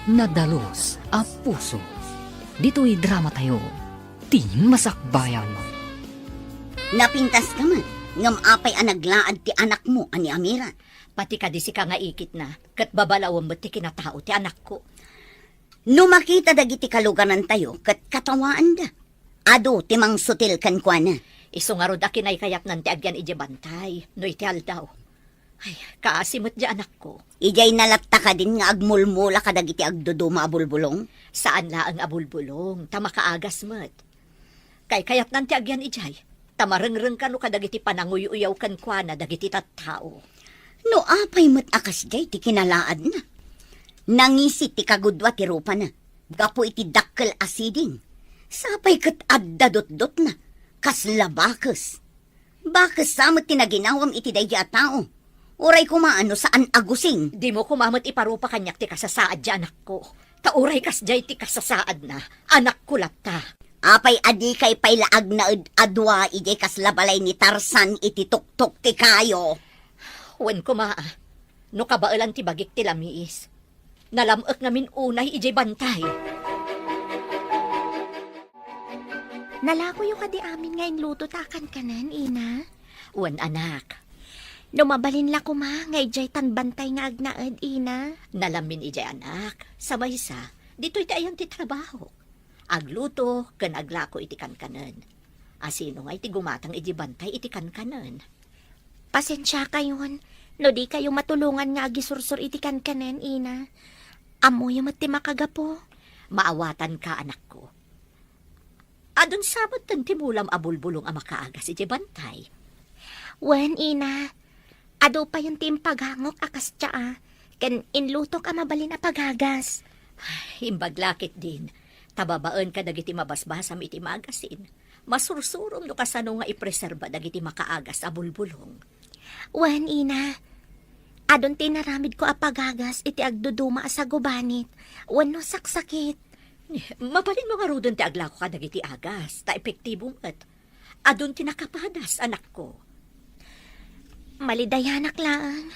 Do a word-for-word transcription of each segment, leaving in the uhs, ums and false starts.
Nadalus a puso. Ditoy dramatayo, ti masakbayan. Napintaska met, ngem apay a naglaad ti anakmo a ni Amira? Pati kadi sika nga ikitna, ket babalawem met ti kinatao ti anakko. No makita dagiti kalugarantayo, ket katawaanda. Adu ti mangsutil kenkuana. Isu ngarud a kinaykayatnan ti agyan idiay bantay, no iti aldaw. Ay, kaasi met di anakko. Idiay nalatta kadin nga agmulmula kadagiti agduduma a bulbulong? Saan laeng a bulbulong, ta makaagas met. Kaykayatnan ti agyan idiay, ta marengreng kano kadagiti pananguy-uyaw kenkuana dagiti tattao. No apay met a kasdiay ti kinalaadna? Nangisi ti kagudua ti rupana gapu iti dakkel a siding. Sapay ket adda dutdotna, kasla bakes. Bakes sa met ti naginawam iti daydi a tao. Uray koma no saan a gusing. Dimo koma met iparupa kaniak ti kasasaad ti anakko. Ta uray kasdiay ti kasasaadna, anakko latta. Apay a dikay pay la agnaed a dua idiay kasla balay ni Tarzan iti tuktok ti kayo? Wen koma, no kabaelan ti bagik ti lamiis, nalam-ek ngamin unay idiay bantay. Nalakoyo kadi amin nga inluto ta a kankanen, ina? Wen, anak. No mabalin la koma nga idiay tan bantay nga agnaed, ina? Nalamin idiay, anak. Sa maysa, ditoy ti ayan ti trabaho. Agluto ken aglako iti kankanen. Asino ngay ti gumatang iti bantay iti kankanen? Pasensiakayon, no dikayo matulongan nga agisursor iti kankanen, ina. Ammoyo met ti makagapu. Maawatanka, anakko. Adun sa met ti mulam a bulbulong a makaagas iti bantay? Wen, ina. Adu payen ti impagangok a kasdiaa, ken inlutok a mabalin a pagagas. Imbag la ketdin, ta babaen kadagiti mabasbasam iti magasin, masursurom no kasano nga ipreserba dagiti makaagas a bulbulong. Wen, ina. Adun ti inaramidko a pagagas iti agduduma a sagubanit wenno saksakit. Mabalinmo ngaruden ti aglako kadagiti agas, ta epektibo met. Adun ti nakapadas, anakko. Malidayanak laeng.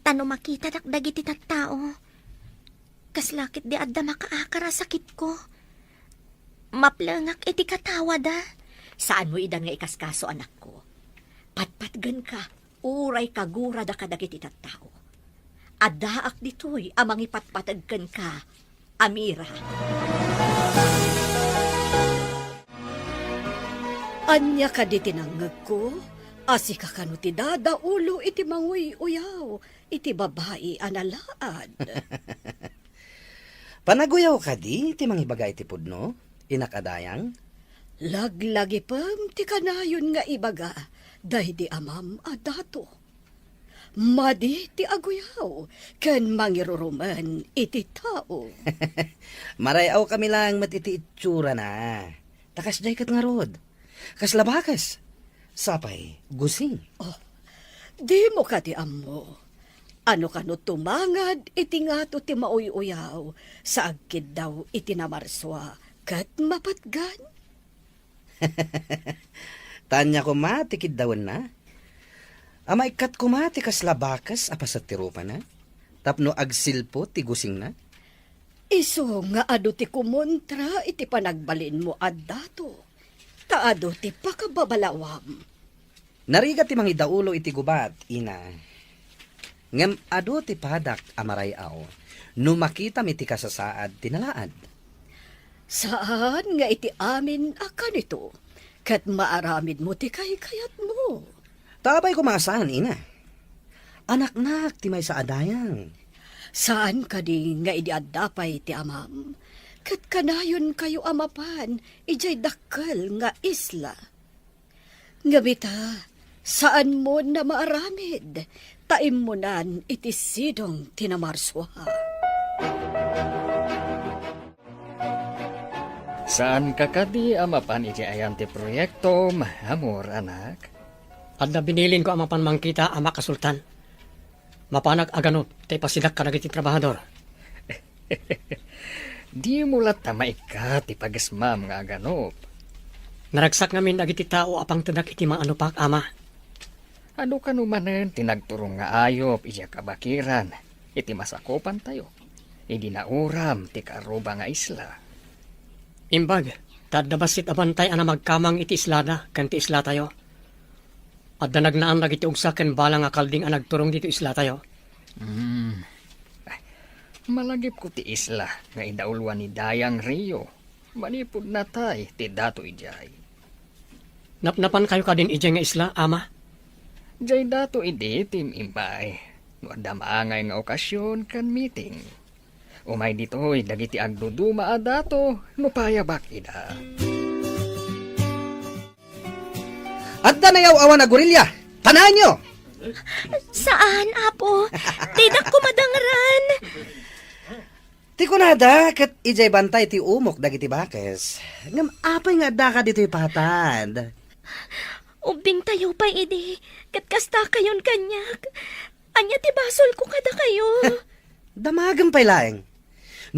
Ta no makitadak dagiti tattao, kasla ketdi adda makaakar a sakitko. Maplengak iti katawada. Saanmo idan nga ikaskaso, anakko. Patpatgenka. Uray kagurada kadagiti tattao. Addaak ditoy a mangipatpateg kenka, Amira. Ania kadi ti nangngegko? A sika kano ti dadaulo iti manguy-uyaw iti babai a nalaad? Panaguyaw kadi ti mangibaga iti pudno, inak a dayang? Laglagipem ti kanayon nga ibaga daydi amam a dato. Madi ti aguyaw ken mangirurumen iti tao. Maray-aw kami laeng met iti itsurana. Ta kasdiay ket ngarud. Kasla bakes. Sapay, gusing. Oh, dimo kadi ammo? Ano kano tumangad iti ngato ti mauy-uyaw sa agkiddaw iti namarsua ket mapatgan? Tanya koma ti kiddawenna. A maikkat koma ti kasla bakes a paset ti rupana, tapno agsilpo ti gusingna? Isu nga adu ti kumontra iti panagbalinmo a dato, ta adu ti pakababalawam. Narigat ti mangidaulo iti gubat, ina. Ngem adu ti padak a maray-aw no makitam iti kasasaad ti nalaad. Saan nga iti amin a kanito, ket maaramidmo ti kaykayatmo. Ta apay koma a saan, ina? Anaknak ti maysa a dayang. Saan kadi nga idi adda pay ti amam, ket kanayonkayo a mapan idiay dakkel nga isla? Ngem ita, saanmon a maaramid, ta immunan iti sidong ti namarsua. Saanka kadi a mapan iti ayan ti proyektom, amor, anak? Adda binilinko a mapan mangkita a makasultan. Mapanak a ganop ta ipasidak kadagiti trabahador. Dimo latta maikkat ti pagesmam nga aganop. Naragsak ngamin dagiti tao a pangtedak iti maanopak, ama. Adu kano manen ti nagturong nga ayup idiay kabakiran iti masakupantayo? idi nauram ti kaarruba nga isla. Imbag, ta adda bassit a bantay a namagkamang iti islada ken ti islatayo. Adda nagnaan dagiti ugsa ken bala nga kalding a nagturong ditoy islatayo. Hmm. Malagipko ti isla nga idauluan ni Dayang Rio. Manipud natay ti dato idiay. Napnapankayo kadin idiay nga isla, Ama? Diay dato idi ti im-immay. No adda maangay nga okasion ken meeting. Umay ditoy dagiti agduduma a dato no payabak ida. Adda nayaw-awan a gorilya. Panaenyo! Saan, Apo? Didak kumadangran. Ti kunada, ket idiay bantay ti umok dagiti bakes. Ngem apay nga addaka ditoy patad? Ubbingtayo pay idi, ket kastakayon kaniak. Ania ti basolko kadakayo? Damagem pay laeng.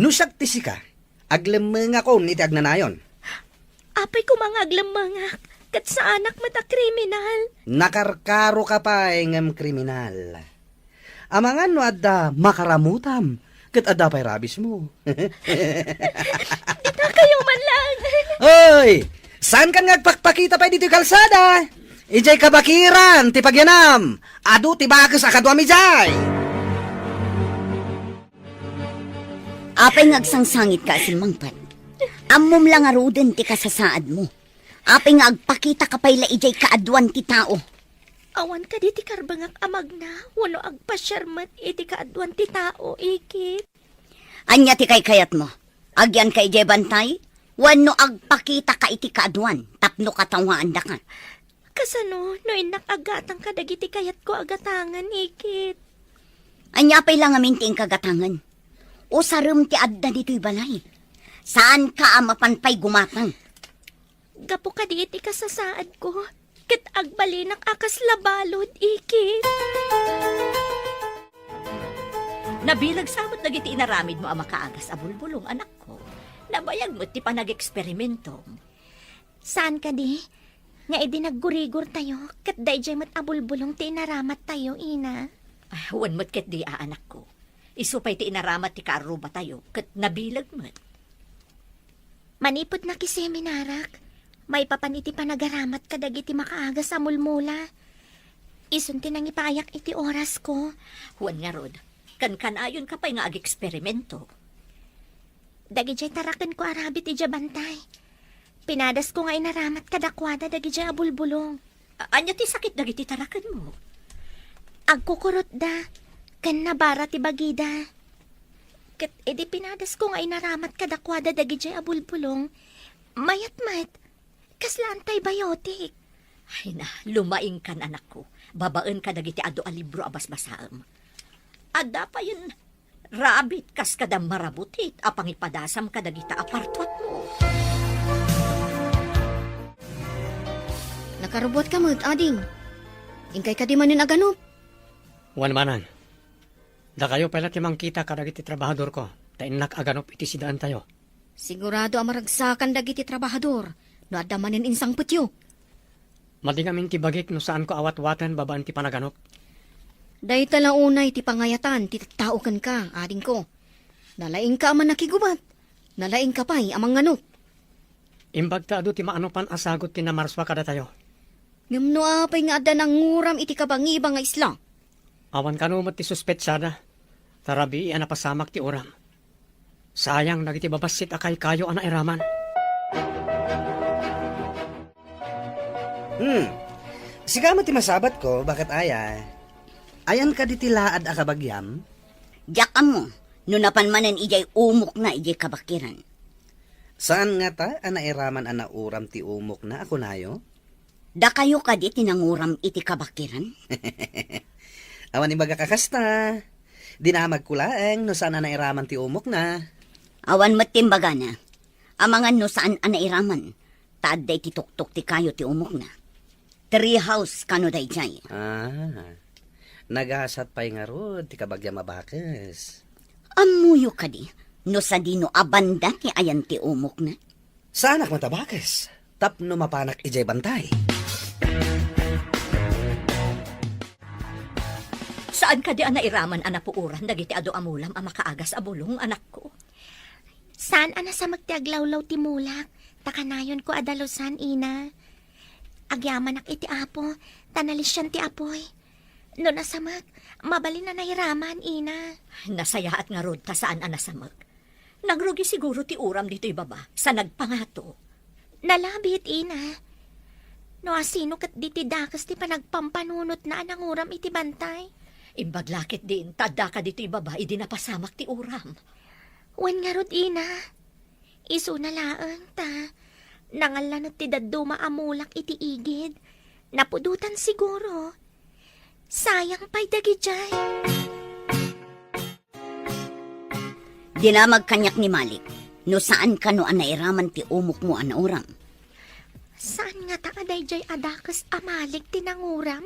No siak ti sika, aglemmengakon iti agnanayon. Apay koma nga aglemmengak, ket saanak met a kriminal. Nakarkaroka pay ngem kriminal. Amangan no adda makaramutam, ket adda pay rabismo. Ditakayo man lang. Oy! Saankan nga agpakpakita pay ditoy kalsada? Idiay kabakiran ti pagyanam. Adu ti bakes a kaduam idiay. Apay nga agsangsangitka a simmangpet? Ammom la ngaruden ti kasasaadmo. Apay nga agpakitaka pay la idiay kaaduan ti tao? Awan kadi ti karbengak a magna wenno agpasiar met iti kaaduan ti tao, Ikit? Ania ti kaykayatmo? Agyanka idiay bantay? Wenno agpakitaka iti kaaduan tapno katawaandaka? Kasano no innak aggatang kadagiti kayatko a gatangen, Ikit? Ania pay la ngamin ti inka gatangen? Usarem ti adda ditoy balay. Saanka a mapan pay gumatang. Gapu kadi iti kasasaadko, ket agbalinak a kasla balud, Ikit. Nabileg sa met dagiti inaramidmo a makaagas a bulbulong, anakko. Nabayag met ti panageksperimentom. Saan kadi nga idi naggurigortayo, ket daydiay met a bulbulong ti inaramattayo, ina? Ah, wen met ketdi a, anakko. Isu pay ti inaramat ti kaarrubatayo, ket nabileg met. Manipud nakiseminarak, maipapan iti panagaramat kadagiti makaagas a mulmula. Isun ti nangipayak iti orasko. Wen ngarud, kankanayonka pay nga ageksperimento. Dagidiay tarakenko a rabbit idiay bantay. Pinadasko nga inaramat kadakuada dagidiay a bulbulong. A-, ania ti sakit dagiti tarakenmo? Agkukurotda, ken nabara ti bagida. Ket idi pinadasko nga inaramat kadakuada dagidiay a bulbulong, mayat met, kasla antibiotic. Ay na, lumaingkan, anakko. Babaenka dagiti adu a libro a basbasaem. Adda payen rabbit kas kada marabutit a pangipadasam kadagita a partuatmo. Nakarubuatka met, ading. Inkay kadi manen aganup? Wen manen. Dakayo pay la ti mangkita kadagiti trabahadorko, ta innak aganup iti sidaentayo. Sigurado a maragsakan dagiti trabahador no adda manen insangpetyo. Madi ngamin ti bagik no saanko a watwaten babaen ti panaganok. Dayta la unay ti pangayatan ti tattao kenka, adingko. Nalaingka a mannakigubat, nalaingka pay a manganok. Imbag ta adu ti maanopan a sagut ti namarsua kadatayo. Ngem no apay nga adda nanguram iti kabangiba nga isla? Awan kano met ti suspetsada, ta rabii a napasamak ti uram. Sayang dagiti babassit a kaykayo a nairaman. Hmm. Sika met ti masabatko, baket aya. Ayan kadi ti laad a kabagiam? Diak ammo, no napan manen idiay umokna idiay kabakiran. Saan ngata a nairaman a nauram ti umokna a kunayo? Dakayo kadi ti nanguram iti kabakiran? Awan ibagak a kasta. Dinamagko laeng no saan a nairaman ti umokna. Awan met ti imbagana. Amangan no saan a nairaman, ta adda iti tuktok ti kayo ti umokna. Tree house kano daydiay. Ah, nagasat pay ngarud ti kabagiam a bakes. Ammoyo kadi no sadino a banda ti ayan ti umokna? Saanak met a bakes tapno mapanak idiay bantay. Sa Saan kadi a nairaman a napuoran dagiti adu a mulam a makaagas a bulong, anakko? Saan a nasamek ti aglawlaw ti mulak, ta kanayonko a dalusan, ina. Agyamanak iti Apo, ta nalisian ti apuy. No nasamek, mabalin a nairaman, ina. Nasayaat ngarud ta saan a nasamek. Nangrugi siguro ti uram ditoy baba, sa nagpangato. Nalabit, ina. No asino ket diti dakes ti panagpampanunotna a nanguram iti bantay? Imbag la ketdin, ta addaka ditoy baba idi napasamak ti uram. Wen ngarud, ina. Isuna laeng ta nangallanet ti dadduma a mulak iti igid. Napudotan siguro. Sayang pay dagidiay. Dinamag kaniak ni Malik, no saan kano a nairaman ti umokmo a nauram. Saan ngata a daydiay a dakes a Malik ti nanguram?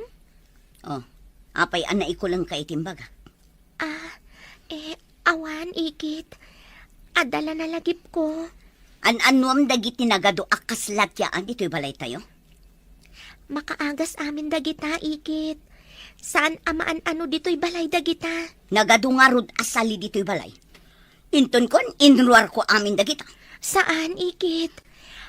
Oh, apay a naikulengka iti imbagak? Ah, eh, awan, ikit. Adda la nalagipko. An-annuam dagiti nagadu a kasla ti aan ditoy balaytayo? Makaagas amin dagita, ikit. Saan a maan-ano ditoy balay dagita. Nagadu ngarud a sali ditoy balay. Intonkon, inruarko amin dagita. Saan, ikit.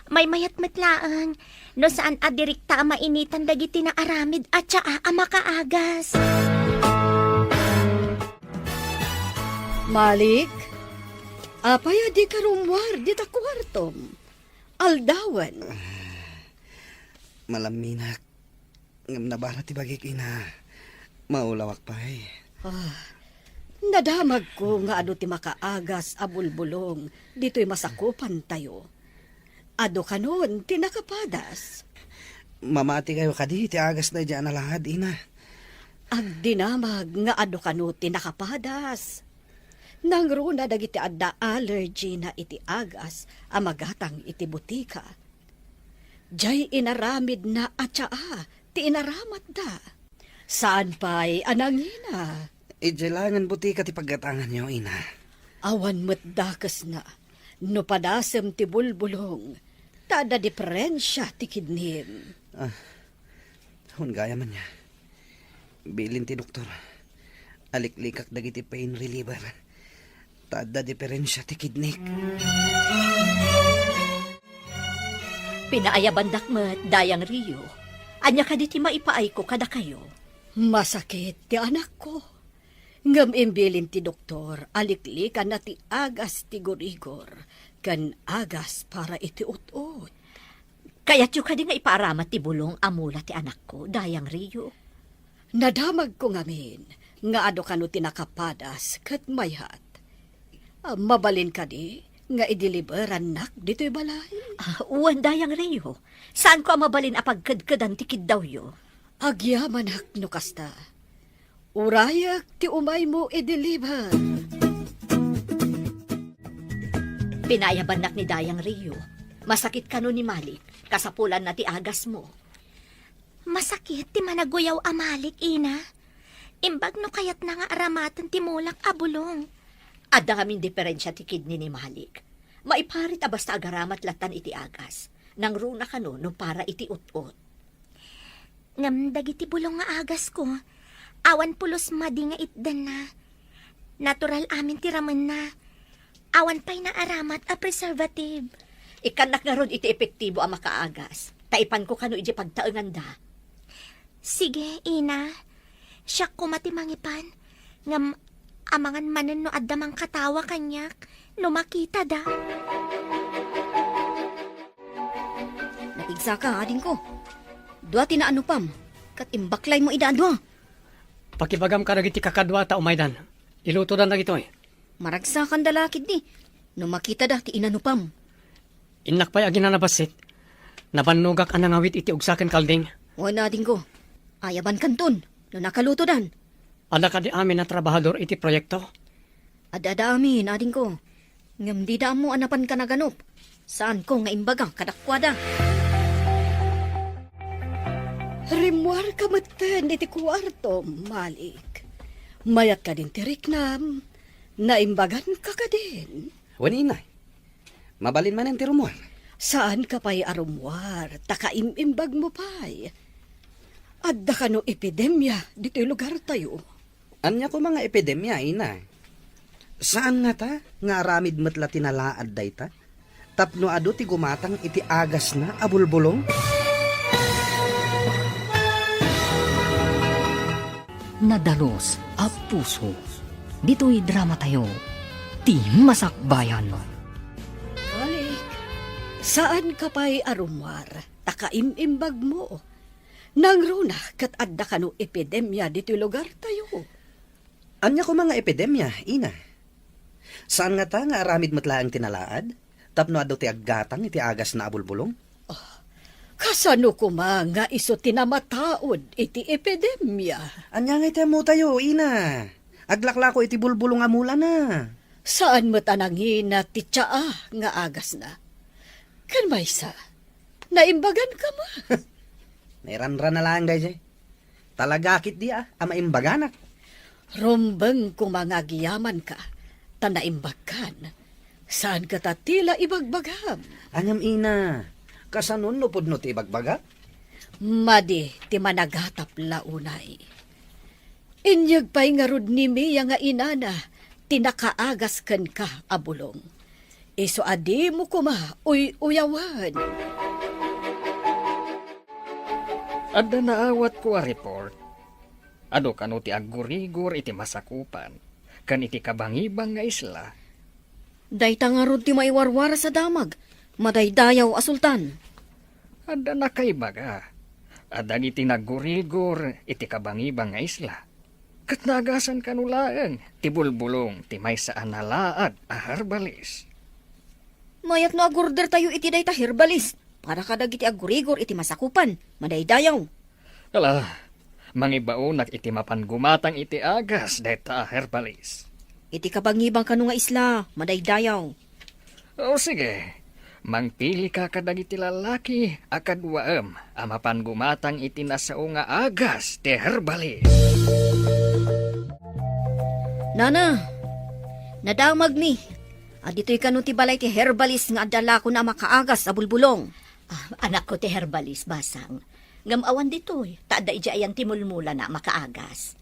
Maymayat met laeng. No saan a direkta a mainitan dagiti naaramid a tsaa a makaagas. Malik, apay a dika rummuar dita kuartom? Aldawen. Malaminak. Ngem nabara ti bagik, ina. Maulawak pay. Ah, nadamagko nga adu ti makaagas a bulbulong ditoy masakupantayo. Adu kanon ti nakapadas. Mamati kayo kadi ti agas daydiay a nalaad, ina. Agdinamag nga adu kano ti nakapadas. Nangruna dagiti adda allergy na iti agas a magatang iti butika. Diay inaramidna a tsaa ti inaramatda. Saan pay a nangina? Idiay laengen butika ti paggatanganyo, ina. Awan met dakesna. No padasem ti bulbulong, ta adda diferensia ti kidnim. Ah, wen gayam ania. Bilin ti doktor, aliklikak dagiti pain reliever. Ta adda diferensia ti kidnik. Pinaayabandak met, Dayang Rio. Ania kadi ti maipaayko kadakayo? Masakit ti anakko. Ngem imbilin ti doktor a liklikanna ti agas ti gurigor ken agas para iti ut-ot. Kayatyo kadi nga ipaaramat ti bulong a mula ti anakko, Dayang Rio? Nadamagko ngamin nga adu kano ti nakapadas ket mayat. Ah, mabalin kadi nga ideliberannak ditoy balay? Ah, wen, Dayang Rio. Saanko a mabalin a pagkedkedan ti kiddawyo. Agyamanak no kasta. Urayek ti umaymo ideliber. Pinayabannak ni Dayang Rio. Masakit kano ni Malik. Kasapulanna ti agasmo. Masakit ti managuyaw a Malik, ina. Imbag no kayatna nga aramaten ti mulak a bulong. Adda ngamin diferensia ti kidney ni Malik. Maiparit a basta agaramat lattan iti agas. Nangruna kano no para iti ut-ot. Ngem dagiti bulong nga agasko, awan pulos madi nga itdanna. Natural amin ti ramenna. Awan pay naaramat a preservative. Ikkannak ngarud iti epektibo a makaagas, ta ipanko kano idiay pagtaenganda. Sige, ina. Siak koma ti mangipan. Ngem amangan manen no adda mangkatawa kaniak no makitada. Napigsaka, adingko. Dua ti naanupam, ket imbaklaymo ida a dua. Pakibagam kadagiti kakadua ta umaydan. Ilutodan dagitoy. Maragsakanda la ketdi no makitada ti inanupam. Innak pay a ginanabassit. Nabannogak a nangawit iti ugsa ken kalding. Wen, adingko. Ayabankanton no nakalutodan. Adda kadi amin a trabahador iti proyekto? Adda, adda amin, adingko. Ngem dida ammo a napanka naganup. Saanko nga imbaga kadakuada. Rimmuarka metten iti kuartom, Malik. Mayat kadin ti riknam. Naimbaganka kadin. Wen, ina. Mabalin manen ti rummuar. Saanka pay a rummuar, ta kaim-imbagmo pay. Adda kano epidemia ditoy lugartayo. Ania koma nga epidemia, ina? Saan ngata nga aramid met la ti nalaad dayta? Tapno adu ti gumatang iti agasna a bulbulong? Nadalus a puso. Ditoy dramatayo, ti masakbayan. Balik, saan ka pay a rummuar, ta kaim-imbagmo. Nangruna ket adda kano epidemia ditoy lugartayo. Ania koma nga epidemia, ina? Saan ngata nga aramid met laeng ti nalaad tapno adu ti aggatang iti agasna a bulbulong? Ah, kasano koma nga isu ti namataud iti epidemia? Ania ngay ti ammotayo, ina? Aglaklako iti bulbulong a mulana. Saan met a nangina ti tsaa nga agasna? Ken maysa, naimbagan koma. Nairanrana laeng daydiay. Talaga ketdi a, a maimbaganak. Rumbeng koma nga agyamanka, ta naimbagkan. Saan kata ti la ibagbagam? Ngem ina, kasano no pudno ti ibagbagak? Madi ti managatap la unay. Inyeg pay ngarud ni Mia nga inana ti nakaagas kenka a bulong. Isu a dimo koma uy-uyawen. Adda naawatko a report. Adu kano ti aggurigor iti masakupan ken iti kabangibang nga isla. Dayta ngarud ti maiwarwaras a damag, madaydayaw a sultan. Adda nakaibaga a dagiti naggurigor iti kabangibang nga isla, ket naagasan kano laeng ti bulbulong ti maysa a nalaad a herbalis. Mayat no agurdertayo iti dayta herbalis para kadagiti aggurigor iti masakupan, madaydayaw. Ala, mangibaonak iti mapan gumatang iti agas dayta a herbalis. Iti kabangibang kano nga isla, madaydayaw. O sige, mangpilika kadagiti lalaki a kaduaem a mapan gumatang iti nasao nga agas ti herbalis. Nana, nadamagmi. Aditoy kano ti balay ti herbalis nga adda lakona a makaagas a bulbulong. Ah, anakko ti herbalis, basang. Ngem awan ditoy, ta adda idiay ayan ti mulmulana a makaagas.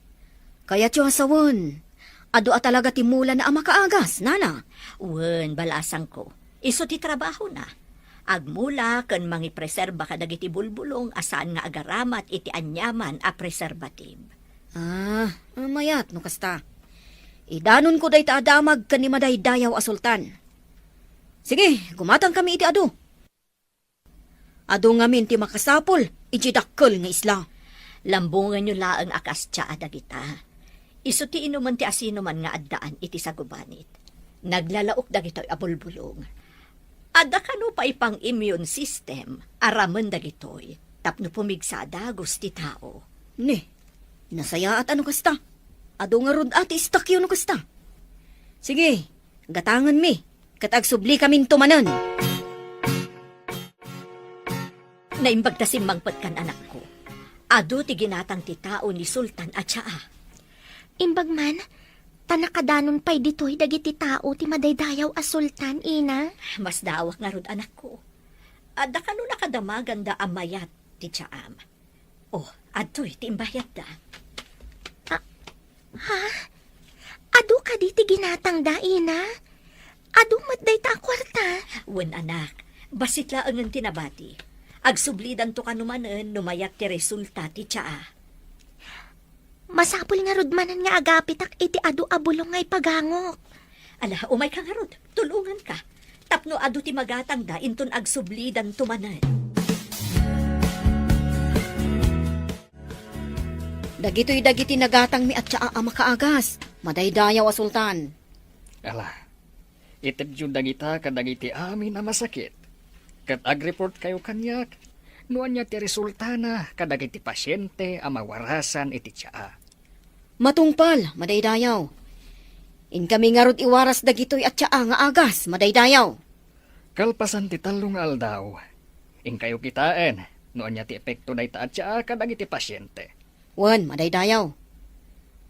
Kayatyo a sawen, adu a talaga ti mulana a makaagas, nana? Wen, balasangko. Isu ti trabahona. Agmula ken mangipreserba kadagiti bulbulong a saan nga agaramat iti aniaman a preservative. Ah, mayat no kasta. Idanonko dayta a damag ken ni madaydayaw a sultan. Sige, gumatangkami iti adu. Adu ngamin ti makasapul idiay dakkel nga isla. Lambongenyo laeng a kas tsaa dagita. Isu ti inumen ti asinoman nga addaan iti sagubanit. Naglalaok dagitoy a bulbulong. Adda kano pay pang-immune system a ramen dagitoy tapno pumigsa a dagus ti tao. Ni, nasayaat a no kasta. Adu ngarud a ti istakyo no kasta. Sige, gatangenmi, ket agsublikaminto manen. Naimbag ta simmangpetkan, anakko. Adu ti ginatang ti tao ni Sultan a tsaa. Imbag man, ta nakadanon pay ditoy dagiti tao ti madaydayaw a sultan, ina. Masdaawak ngarud, anakko. Adda kano nakadamaganda a mayat ti tsaam. Oh, adtoy ti imbayadda. Ah, ha? Adu kadi ti ginatangda, ina? Adu met dayta a kuarta? Wen, anak, bassit laengen ti nabati. Agsublidanto kano manen no mayat ti resulta ti tsaa. Masapul ngarud manen nga agapitak iti adu a bulong nga ipagangok. Ala, umayka ngarud, tulonganka. Tapno adu ti magatangda inton agsublidanto manen. Dagitoy dagiti nagatangmi a tsaa a makaagas, madaydayaw a sultan. Ala, itedyo dagita kadagiti amin a masakit, ket agreportkayo kaniak no ania ti resultana kadagiti pasiente a mawarasan iti tsaa. Matungpal, madaydayaw. Inkami ngarud iwaras dagitoy a tsaa nga agas, madaydayaw. Kalpasan ti tallo nga aldaw, inkayo kitaen no ania ti epekto dayta a tsaa kadagiti pasiente. Wen, madaydayaw.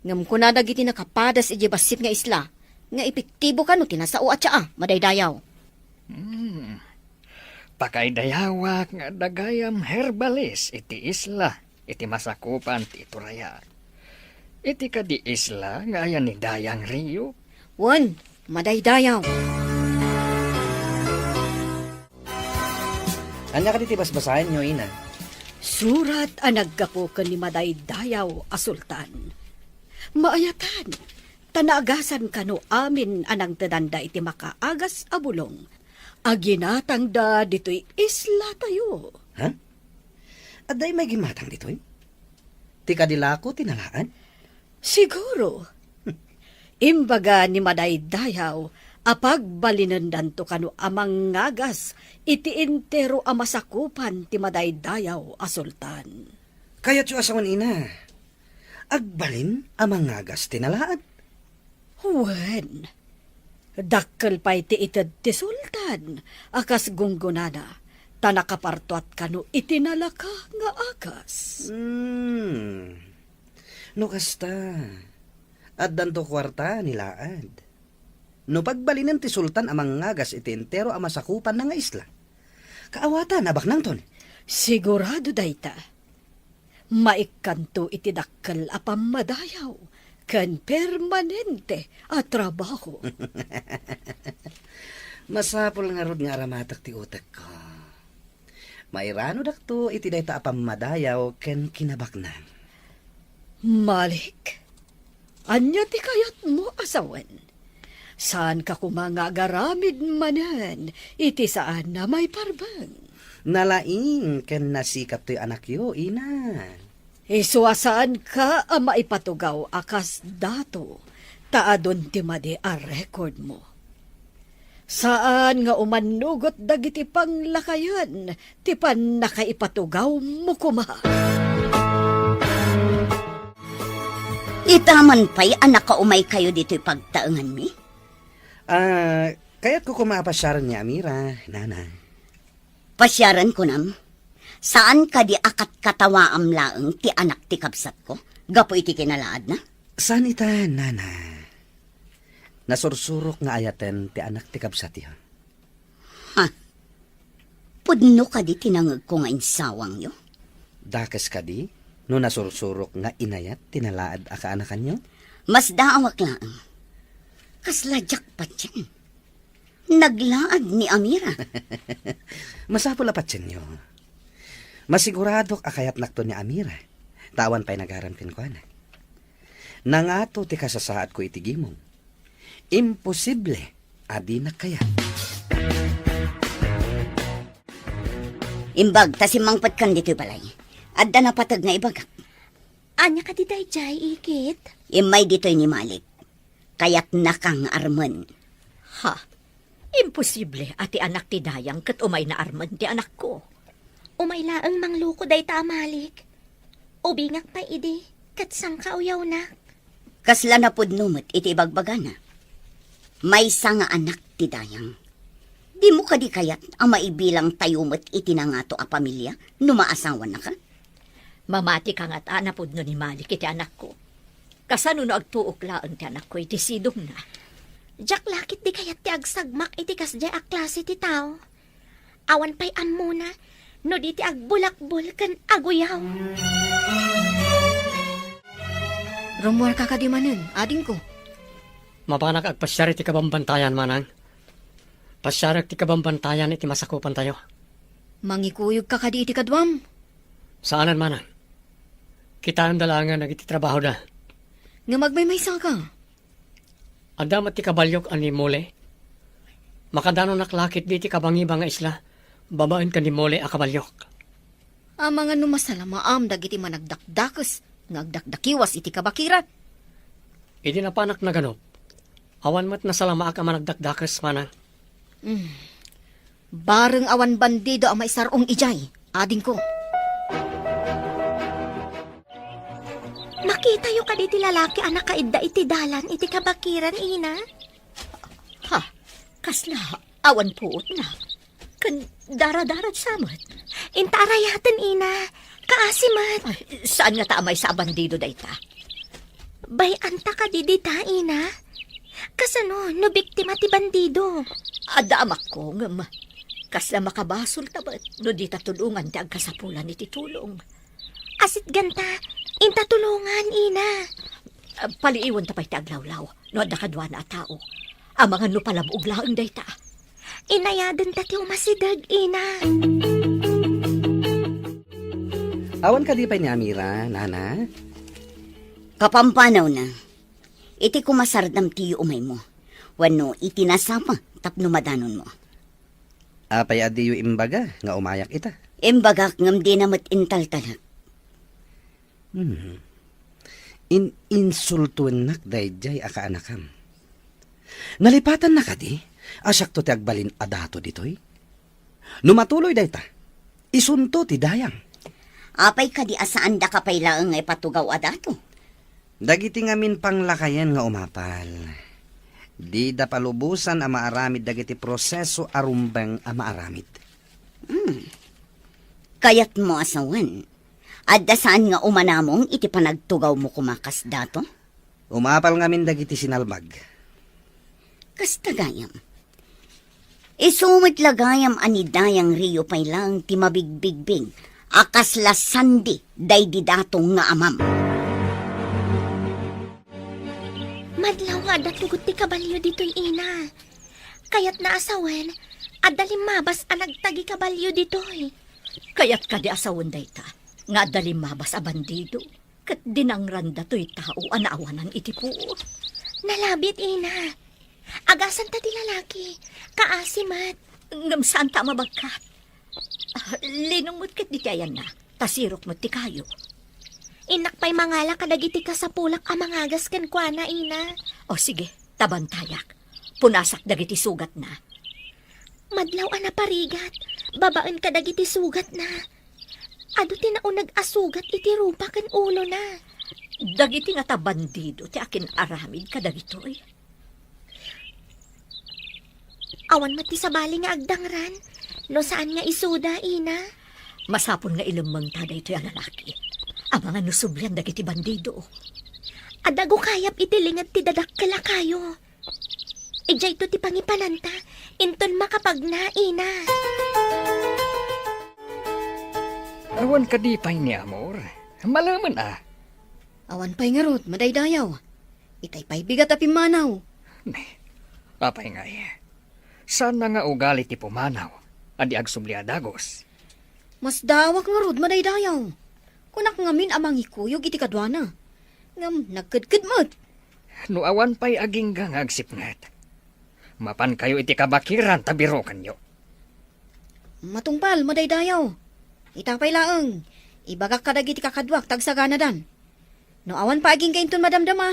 Ngem kuna dagiti nakapadas idiay bassit nga isla nga epektibo kano ti nasao a tsaa, madaydayaw. Hmm. Pakaidayawak nga adda gayam herbalis iti isla iti masakupan ti iturayak. Iti kadi isla nga ayan ni Dayang Rio? Wen, madaydayaw. Ania kadi ti basbasaenyo, ina? Surat a naggapu ken ni Madaydayaw a Sultan. Maayatan, ta naagasan kano amin a nangtedanda iti makaagas a bulong a ginatangda ditoy islatayo. Ha? Adda immay gimmatang ditoy? Ti kadi lako ti nalaad? Siguro. Imbaga ni Madaydayaw a pagbalinendanto kano a mangngagas iti entero a masakupan ti Madaydayaw a Sultan. Kayatyo a sawen, ina, agbalin a mangngagas ti nalaad? Wen, dakkel pay ti ited ti Sultan a kas gunggonana, ta nakapartuat kano iti nalaka nga agas. Hmm. No kasta, addanto kuarta ni laad. No pagbalinen ti Sultan a mangngagas iti entero a masakupanna nga isla, kaawatan a baknangton. Sigurado dayta. Maikkanto iti dakkel a pammadayaw ken permanente a trabaho. Masapul ngarud nga aramatek ti utekko. Mairanudakto iti dayta a pammadayaw ken kinabaknang. Malik, ania ti kayatmo a sawen? Saanka koma nga agaramid manen iti saan a maiparbeng? Nalaing ken nasikap toy anakyo, ina. Isu a saanka a maipatugaw a kas dato, ta adun ti madi a rekordmo. Saan nga umannugot dagiti panglakayen ti pannakaipatugawmo koma. Ita man pay a nakaumaykayo ditoy pagtaenganmi? Ah, kayatko koma a pasiaren ni Amira, nana. Pasiaren kunam? Saan kadi a katkatawaam laeng ti anak ti kabsatko gapu iti kinalaadna? Saan ita, nana. Nasursurok nga ayaten ti anak ti kabsatyo. Ha? Pudno kadi ti nangegko nga insawangyo? Dakes kadi no nasursurok nga inayat ti nalaad a kaanakanyo? Masdaawak laeng. Kasla diak patien. Naglaad ni Amira. Masapul a patienyo. Masiguradok a kayatnakto ni Amira, ta awan pay nagaram kenkuana. Nangato ti kasasaadko iti gimong. Imposible a dinak kayat. Imbag ta simmangpetkan ditoy balay. Adda napateg nga ibagak. Ania kadi daydiay, Ikit? Immay ditoy ni Malik. Kayatnaka nga armen. Ha? Imposible a ti anak ti Dayang ket umayna armen ti anakko. Umay laeng mangloko dayta a Malik. Ubingak pay idi ket sangkauyawnak. Kasla napudno met iti ibagbagana. Maysa nga anak ti Dayang. Dimo kadi kayat a maibilang tayo met iti nangato a pamilia no maasawanaka? Mamati ka ngat a napudno ni Malik iti anakko. Kasano no agtuok laeng ti anakko iti sidongna? Diak la ketdi kayat ti agsagmak iti kasdiay a klase ti tao. Awan pay ammona no di ti agbulakbol ken aguyaw. Rummuarka kadi manen, adingko? Mapanak agpasiar iti kabambantayan, manang. Pasiarek ti kabambantayan iti masakupantayo. Mangikuyogka kadi iti kaduam? Saanen, manang. Kitaenda laengen dagiti trabahoda. Ngem agmaymaysaka. Adda met ti kabaliok a ni Mole. Makadanonak la ketdi iti kabangiba nga isla babaen ken ni Mole a kabaliok. Amangan no masalamaam dagiti managdakdakes nga agdakdakiwas iti kabakiran. Idi napanak naganup, awan met nasalamaak a managdakdakes, manang. Mm. Bareng awan bandido a maisar-ong idiay, adingko. Makitayo kadi ti lalaki a nakaidda iti dalan iti kabakiran, ina? Ha? Kasla awan puotna. Ken daradarat sa met. Inta arayaten, ina. Kaasi met. Ay, saan ngata a maysa a bandido dayta? Bay-anta kadi dita, ina? Kasano no biktima ti bandido? Adda amakko, ngem kasla makabasolta met no dita tulongan ti agkasapulan iti tulong. Asitganta, inta tulongan, ina. Ah, paliiwenta pay ti aglawlaw no adda kaduana a tao. Amangan no palabog laeng dayta. Inayadenta ti umasideg, ina. Awan kadi pay ni Amira, nana? Kapampanawna, iti kumasardam ti umaymo, wenno iti nasapa tapno madanonmo. Apay a diyo imbaga nga umayak ita? Imbagak ngem dina met intaltalek. Hmm. In-insultuennak daydiay a kaanakam. Nalipatanna kadi a siakto ti agbalin a dato ditoy? No matuloy dayta, isunto ti dayang. Apay kadi a saandaka pay laeng nga ipatugaw a dato? Dagiti ngamin panglakayen nga umapal, dida palubosan a maaramid dagiti proseso a rumbeng a maaramid. Hmm. Kayatmo a sawen, adda saan nga umanamong iti panagtugawmo koma kas dato? Umapal ngamin dagiti sinalbag. Kasta gayam. Isu met la gayam a ni Dayang Rio pay laeng ti mabigbigbig a kasla sandi daydi dato nga amam. Madlaw nga adda tugot ti kabalio ditoy, ina. Kayatna a sawen, adda limmabas a nagtagi kabalio ditoy. Kayat kadi a sawen dayta, nga adda limmabas a bandido, ket dinangranda toy tao a naawanan iti puot. Nalabit, ina. Agasanta ti lalaki. Kaasi met. Ngem saanta a mabagkat. Ah, linong met ket ditoy ayanna, ta sirok met ti kayo. Innak pay mangala kadagiti kasapulak a mangagas kenkuana, ina. O sige, ta bantayak. Punasak dagiti sugatna. Madlaw a naparigat, babaen kadagiti sugatna. Adu ti nauneg a sugat iti rupa ken ulona. Dagiti ngata bandido ti akin-aramid kadagitoy. Awan met ti sabali nga agdangran, no saan nga isuda, ina. Masapul nga ilemmengta daytoy a lalaki. Amangan no sublian dagiti bandido. Adda gukayab iti linged ti dadakkel a kayo. Idiayto ti pangipananta, inton makapagna, ina. Awan kadi pay ni Amor? Malemen a. Awan pay ngarud, madaydayaw. Itay pay bigat a pimmanaw. Ne, apay ngay? Saan na nga ugali ti pumanaw a di agsubli a dagus? Masdaawak ngarud, madaydayaw. Kunak ngamin a mangikuyog iti kaduana. Ngem nagkedked met. No awan pay agingga nga agsipnget, mapankayo iti kabakiran ta birokenyo. Matungpal, madaydayaw. Ita pay laeng, ibagak kadagiti kakaduak ta agsaganadan. No awan pay agingga inton madamdama,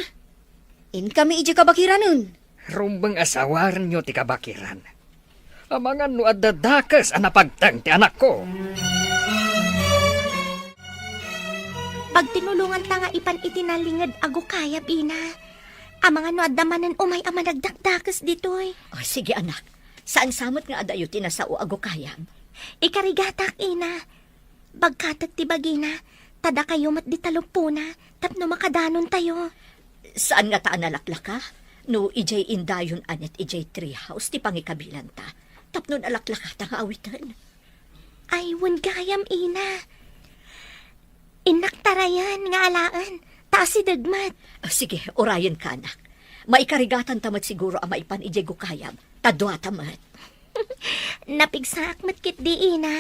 inkami idiay kabakiranen. Rumbeng a sawarenyo ti kabakiran. Amangan no adda dakes a napagteng ti anakko. Pagtinulonganta nga ipan iti nalinged a gukayab, ina. Amangan no adda manen umay a managdakdakes ditoy. O, sige, anak. Saan sa met nga adayo ti nasao a gukayab? Ikarigatak, ina. Bagkatek ti bagina, ta dakayo met di taluppona, tapno makadanontayo. Saan ngata a nalaklaka? No idiay indayon a net idiay tree house ti pangikabilanta, tapno nalaklakata nga awiten. Ay, wen gayam, ina. Innak tarayan nga alaen, ta asideg met. Ah, sige, urayenka, anak. Maikarigatanta met siguro a maipan idiay gukayab, ta duata met. Napigsaak met ketdi, ina.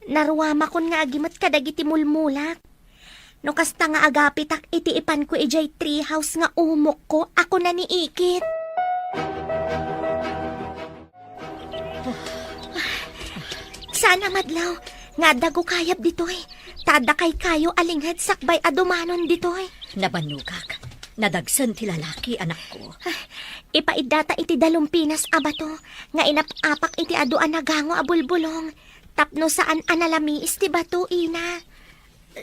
Naruamakon nga agimet kadagiti mulmulak. No kasta nga agapitak iti ipanko idiay tree house nga umokko a kunaniikit. Saan a madlaw nga adda gukayab ditoy, ta adda kaykayo a linged sakbay a dumanon ditoy. Nabannogak. Nadagsen ti lalaki, anakko. Ipaiddata iti dalumpinas a bato nga inap-apak iti adu a nagango a bulbulong. Tapno saan a nalamiis ti bato, ina.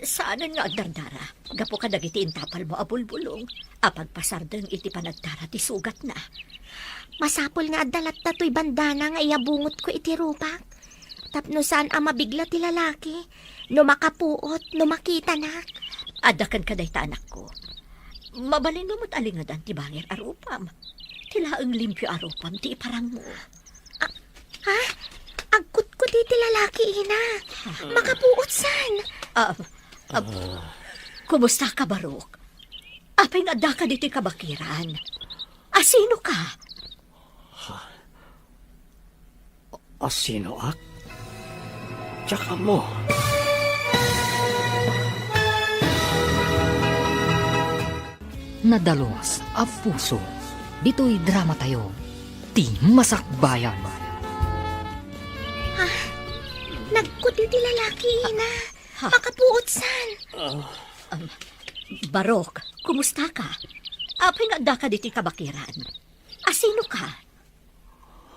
Saanen nga agdardara gapu kadagiti intapalmo a bulbulong a pagpasardeng iti panagdara ti sugatna. Masapul nga adda latta toy bandana nga iyabungotko iti rupak, tapno saan a mabigla ti lalaki no makapuot no makitanak. Adda kenka dayta, anakko. Mabalinmo met a lingedan ti bangir a rupam. Ti laeng limpio a rupam ti iparangmo. Ah, ha? Agkutkuti ti lalaki, ina. Makapuot san? Ah, ah, kumusta ka, Barok? Apay nga addaka ditoy kabakiran? Asinoka? Asinoak? Diak ammo. Nadalus a puso. Ditoy dramatayo, ti Masakbayan. Ah, nagkudi ti lalaki, ina. Ha? Makapuotsan. Ah. Um, Barok, kumusta ka? Apay nga addaka ditoy kabakiran? Asinoka?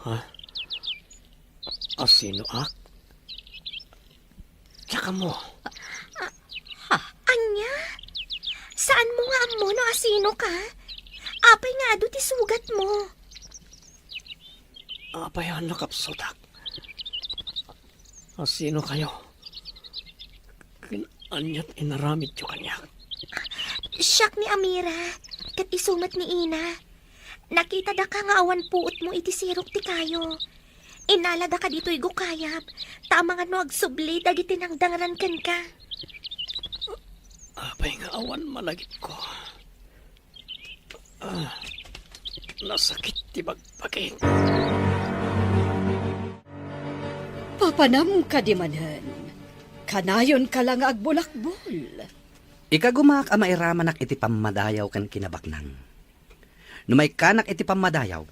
Ha? Asinoak? Diak ammo. Ah, ha? Ania? Saanmo nga ammo no asinoka? Apay nga adu ti sugatmo? Apay a nakapsutak? Asinokayo? Ken ania ti inaramidyo kaniak? Siak ni Amira, ket isu met ni Ina. Nakitadaka nga awan puotmo iti sirok ti kayo. Innaladaka ditoy gukayab, ta amangan no agsubli dagiti nangdangran kenka. Apay nga awan malagipko? Ah, nasakit ti bagbagik. Papanam kadi manen, kanayonka la nga agbulakbol. Ikagumaak a mairamanak iti pammadayaw ken kinabaknang. No maikkanak iti pammadayaw,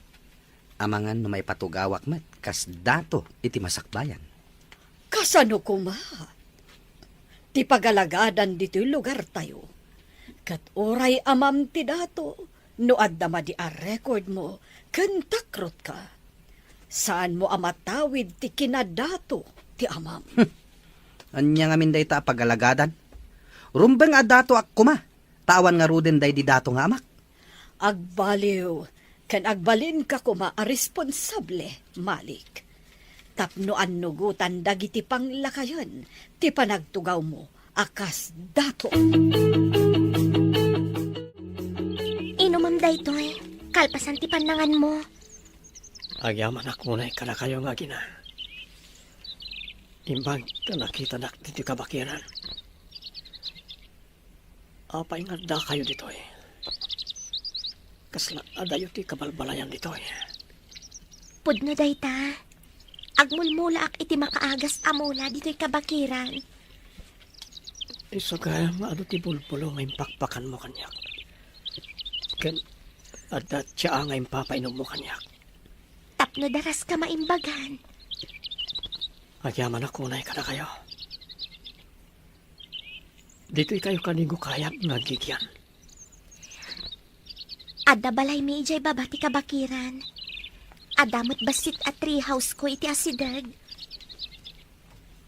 amangan no maipatugawak met kas dato iti masakbayan. Kasano koma? Ti pagalagadan ditoy lugartayo. Ket uray amam ti dato, no adda madi a recordmo ken takrotka, saanmo a matawid ti kinadato ti amam. Ania ngamin dayta a pagalagadan? Rumbeng a datoak koma, ta awan ngaruden daydi dato nga amak. Agbaliw ken agbalinka koma a responsable, Malik, tapno annugotan dagiti panglakayen ti panagtugawmo a kas dato. Inumam daytoy, kalpasan ti pannanganmo. Agyamanak unay kadakayo nga agina. Imbag ta nakitanak ditoy kabakiran. Apay nga addakayo ditoy? Kasla adayo ti kabalbalayan ditoy? Pudno dayta. Agmulmulaak iti makaagas a mula ditoy kabakiran. Isu gayam nga adu ti bulbulo nga impakpakanmo kaniak. Ken adda tsaa nga impapainommo kaniak. Tapno daraska maimbagan. Agyamanak unay kadakayo. Ditoykayo kadi gukayab nga aggigyan? Adda balaymi idiay baba ti kabakiran. Adda met bassit a tree house ko iti asideg.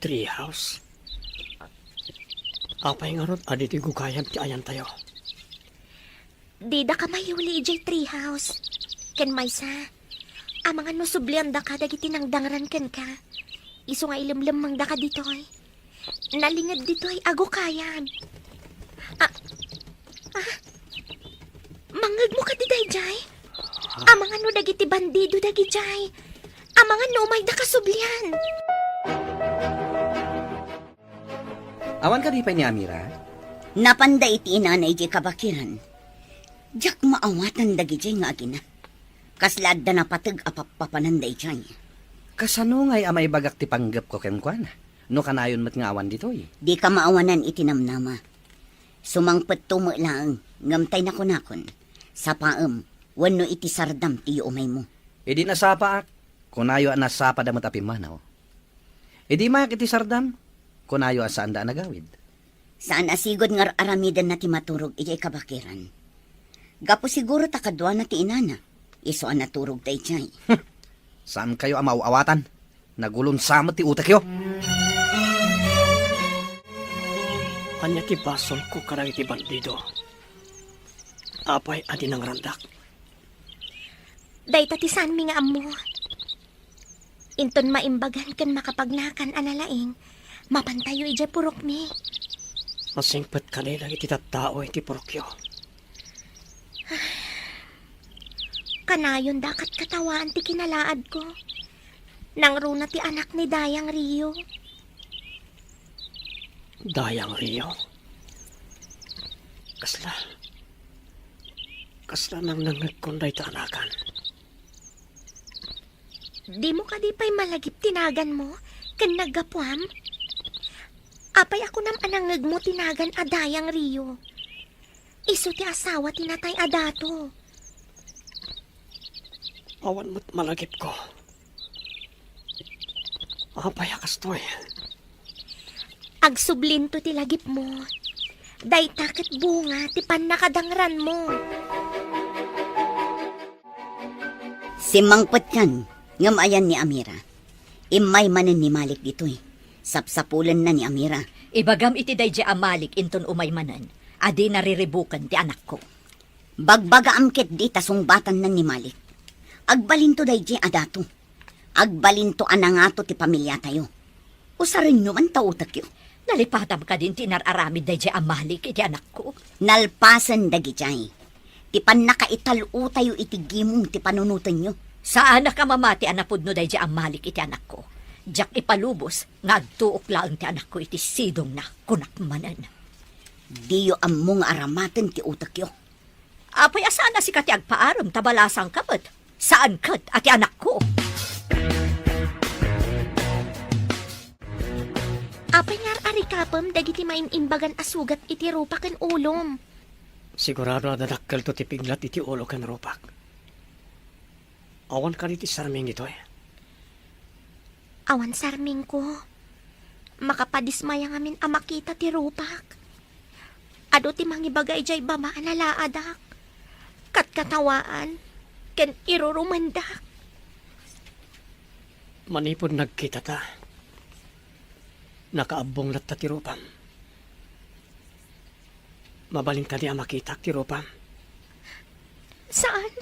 Tree house? Apay ngarud a ditoy gukayab ti ayantayo? Didaka mayuli idiay tree house. Ken maysa, amangan no subliandaka dagiti nangdangran kenka. Isu nga ilemlemmengdaka ditoy. Nalinged ditoy a gukayab. Ah, ah, mangngegmo kadi daydiay? Amangan no dagiti bandido dagidiay. Amangan no umayda kasublian. Awan kadi pay ni Amira? Napanda iti inana idiay kabakiran. Diak maawatan dagidiay nga agina. Kasla adda napateg a pappapanan daydiay. Kasano ngay a maibagak ti panggepko kenkuana, no kanayon met nga awan ditoy? Dika maawanan iti namnama. Sumangpetto met laeng, ngem tay nakunakon, sapaem, wenno iti sardam ti yuumaymo. Idi nasapaak, kunayo a nasapada met a pimmanaw. Idi mayak iti sardam, kunayo a saanda a nagawid. Saan a sigud nga ar-aramidenna ti maturog idiay kabakiran. Gapu siguro ta kaduana ti inana, isu a naturog daydiay. Saankayo a maaw-awatan. Nagulonsa met ti utekyo. Ania ti basolko kadagiti bandido? Apay a dinangrandak? Dayta ti saanmi nga ammo. Inton maimbagan ken makapagnakan a nalaing, mapantayo idiay purokmi. Masingpet kadi dagiti tattao iti purokyo. Kanayon dakat katawaan ti kinalaadko. Nangruna ti anak ni Dayang Rio. Dayang Rio? Kasla, Kasla nangnangngegkon dayta a nagan. Dimo kadi pay malagip ti naganmo ken naggapuam? Apay a kunam a nangngegmo ti nagan a Dayang Rio? Isu ti asawa ti natay a dato. Awan met malagipko. Apay a kastoy? Agsublinto ti lagipmo. Dayta ket bunga ti pannakadangranmo. Simmangpetkan, ngem ayan ni Amira. Immay manen ni Malik ditoy. Sapsapulenna ni Amira. Ibagam iti daydi a Malik inton umay manen a dina riribuken ti anakko. Bagbagaam ketdi ta sungbatanna ni Malik. Agbalinto daydi a dato. Agbalinto a nangato ti pamiliatayo. Usarenyo man ta utekyo. Nalipatam kadin ti inar-aramid daydi a Malik iti anakko? Nalpasen dagidiay. Ti pannakaital-otayo iti gimong ti panunotenyo. Saanak a mamati a napudno daydi a Malik iti anakko. Diak ipalubos nga agtuok laeng ti anakko iti sidongna, kunak manen. Diyo ammo nga aramaten ti utekyo. Apay a saan a sika ti agpaarem ta balasangka met? Saan ket a ti anakko? Apay nga ar-arikapem dagiti main-imbagan a sugat iti rupa ken ulom? Sigurado a dadakkelto ti piglat iti ulo ken rupak. Awan kadi ti sarming ditoy? Awan sarmingko. Makapadismaya ngamin a makita ti rupak. Adu ti mangibaga idiay baba a nalaadak, katkatawaan, ken irurumendak. Manipud nagkitata, nakaabbong latta ti rupam. Mabalin kadi a makitak ti rupam? Saan.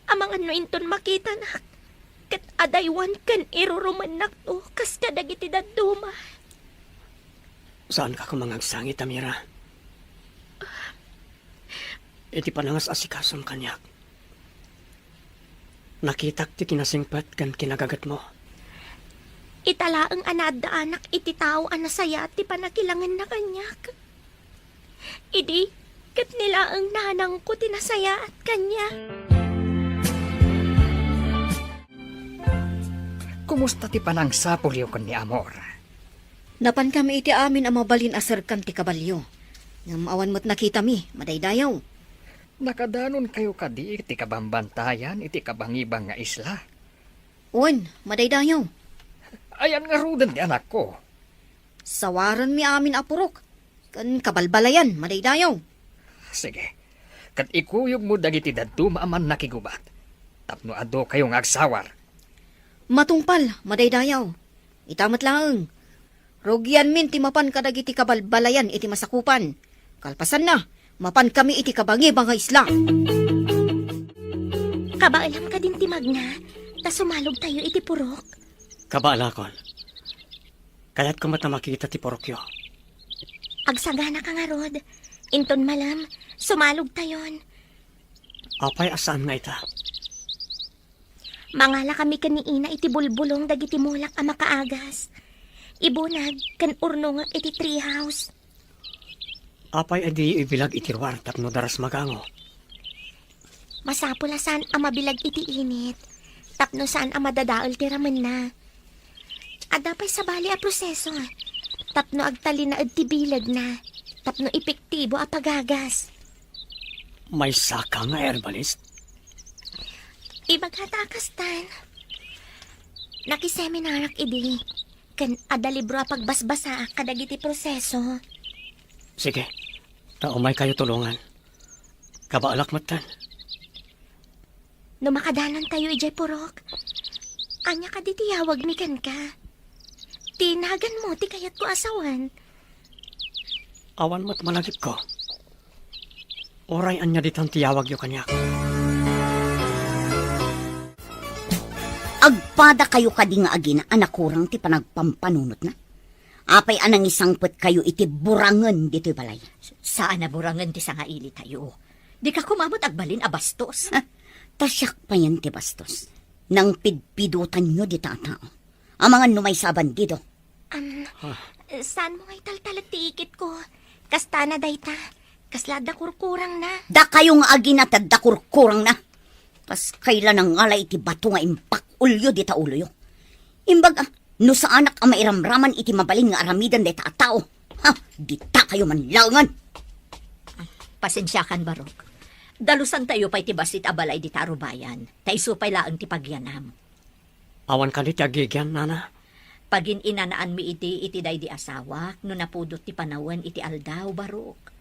Amangan no inton makitanak, ket adaywan ken irurumennakto kas kadagiti dadduma. Saanka koma nga agsangit, Amira. Iti panangas-asikasom kaniak, nakitak ti kinasingpet ken kinagagetmo. Ita laeng a naaddaanak iti tao a nasayaat ti pannakilangenna kaniak. Idi, ket ni laeng nanangko ti nasayaat kaniak. Kumusta ti panangsapulyo ken ni Amor? Napankami iti amin a mabalin a serkan ti kabalio. Ngem awan met nakitami, madaydayaw. Nakadanonkayo kadi iti kabambantayan iti kabangibang nga isla? Wen, madaydayaw. Ayan ngaruden ti anakko? Sawarenmi amin a purok ken kabalbalayan, madaydayaw. Sige. Ket ikuyogmo dagiti dadduma a mannakigubat tapno adukayo nga agsawar. Matungpal, madaydayaw. Ita met laeng. Rugianmin ti mapan kadagiti kabalbalayan iti masakupan. Kalpasanna, mapankami iti kabangibang nga isla. Kabaelam kadin ti magna, ta sumalogtayo iti purok. Kabaelakon. Kayatko met a makita ti purokyo. Agsaganaka ngarud. Inton malem, sumalogtayon. Apay a saan nga ita? Mangalakami ken ni Ina iti bulbulong dagiti mulak a makaagas. Ibunag ken urnongek iti treehouse. Apay a diyo ibilag iti ruar tapno daras magango? Masapul a saan a mabilag iti init, tapno saan a madadael ti ramenna. Adda pay sabali a proseso, tapno agtalinaed ti bilegna, tapno epektibo a pagagas. Maysaka nga herbalist? Ibagata a kastan. Nakiseminarak idi, ken adda libro a pagbasbasaak kadagiti proseso. Sige, ta umaykayo tulongan. Kabaelak metten. No makadanontayo idiay purok, ania kadi ti yawagmi kenka? Ti naganmo ti kayatko a sawen. Awan met malagipko. Uray ania ditan ti yawagyo kaniak. Agpadakayo kadi nga agina a nakurang ti panagpampanunotna? Apay a nangisangpetkayo iti burangen ditoy balay? Saan a burangen ti sangailitayo. Dika koma met agbalin a bastos. Ha? Ta siak payen ti bastos. Nangpidpidotanyo dita a tao. Amangan no maysa a bandido. Am, Ah. Saan mo nga italtalek ti ikitko? Kastana dayta. Kasla adda kurkurangna. Dakayo nga agina ti adda kurkurangna. Kas kayla nangala iti bato nga impakulyo dita uloyo. Imbag a, no saanak a mairamraman iti mabalin nga aramiden dayta a tao, ha, dita kayo manlaengan. Pasensiakan, Barok. Dalusantayo pay ti bassit a balay dita arubayan. Ta isu pay laeng ti pagyanam. Awan kadi ti agigian, nana? Pagin-inanaanmi idi iti daydi asawak no napudot ti panawen iti aldaw, Barok.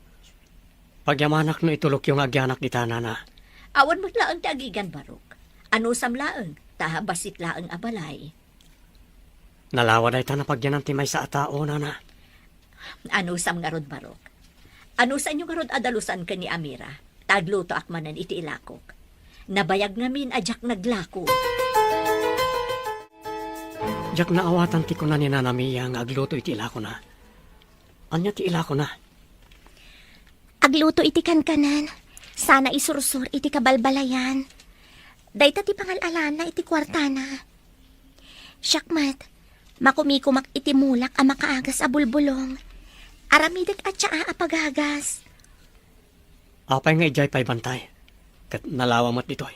Pagyamanak no itulokyo nga agianak dita, nana. Awan met laeng ti agigian, Barok. Anusam laeng, ta bassit laeng a balay. Nalawa dayta napagyanan ti maysa a tao, nana. Anusam ngarud, Barok? Anusanyo ngarud a dalusan ken ni Amira, ta aglutoak manen iti ilakok. Nabayag ngamin a diak naglako. Diak naawatan ti kuna ni Nana Mia nga agluto iti ilakona. Ania ti ilakona? Agluto iti kankanan. Sana isursor iti kabalbalayan. Dayta ti pangal-alana iti kuartana. Siak met, makumikumak iti mulak a makaagas a bulbulong. Aramidek a tsaa a pagagas. Apay nga idiay pay bantay? Ket nalawa met ditoy.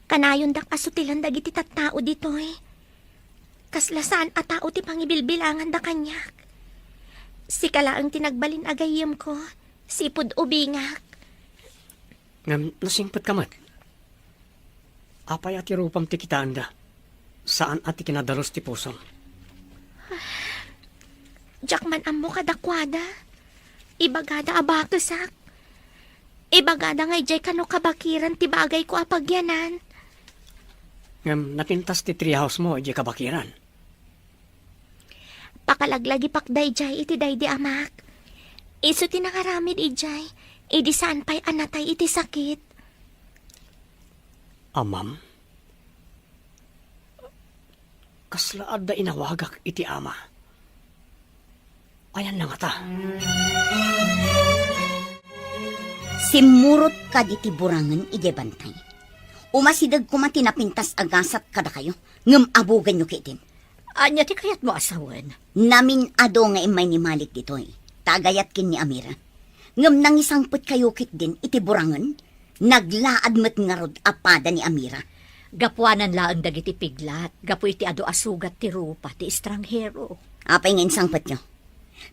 Kanayondak a sutilen dagiti tattao ditoy. Kasla saan a tao ti pangibilbilanganda kaniak. Sika laeng ti nagbalin a gayyemko, sipud ubingak. Ngem nasingpetka met. Apay a ti rupam ti kitaenda? Saan a ti kinadalus ti pusom? Diak man ammo kadakuada. Ibagada a bakesak. Ibagada nga idiay kano kabakiran ti bagayko a pagyanan. Ngem napintas ti treehouse mo idiay kabakiran. Pakalaglagipak daydiay iti daydi amak. Isu ti nangaramid idiay, idi saan pay a natay iti sakit. Amam? Kasla adda inawagak iti ama. Ayanna ngata? Simmurot kadi ti burangen idiay bantay. Umasideg koma ti napintas a gasat kadakayo, ngem abuganyo ketdin. Ania ti kayatmo a sawen? Namin-adu nga immay ni Malik ditoy, ta agayat ken ni Amira. Ngem nangisangpetkayo ketdin iti burangen, naglaad met ngarud a pada ni Amira. Gapuanan laeng dagiti piglat, gapu iti adu a sugat ti rupa ti estranghero. Apay nga insangpetyo?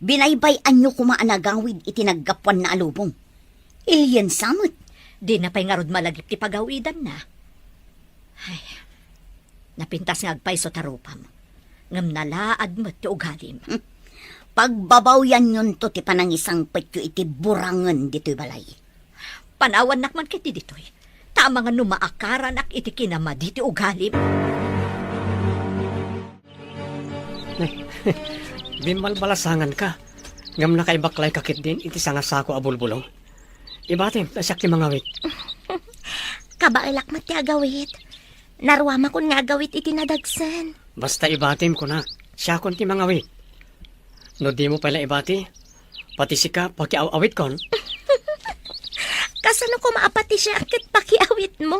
Binaybay-anyo koma a nagawid iti naggapuanna a lubong. Iliensa met. Dina pay ngarud malagip ti pagawidanna. Ay, napintas nga agpayso ta rupam. Ngem nalaad met ti ugalim. Hmm. Pagbabawyanyonto ti panangisangpetyo iti burangen ditoy balay. Panawannak man ketdi ditoy. Ta amangan no maakaranak iti kinamadi ti ugalim. Bimbalbalasanganka, ngem nakaibaklayka ketdin iti sangasako a bulbulong. Ibatim, ta siak ti mangawit. Kabaelak met ti agawit. Naruamakon nga agawit iti nadagsen. Basta ibatim, kunak, siakon ti mangawit. No dimo pay la ibati, pati sika, pakiaw-awitkon. Kasano koma a pati siak ket pakiawitmo?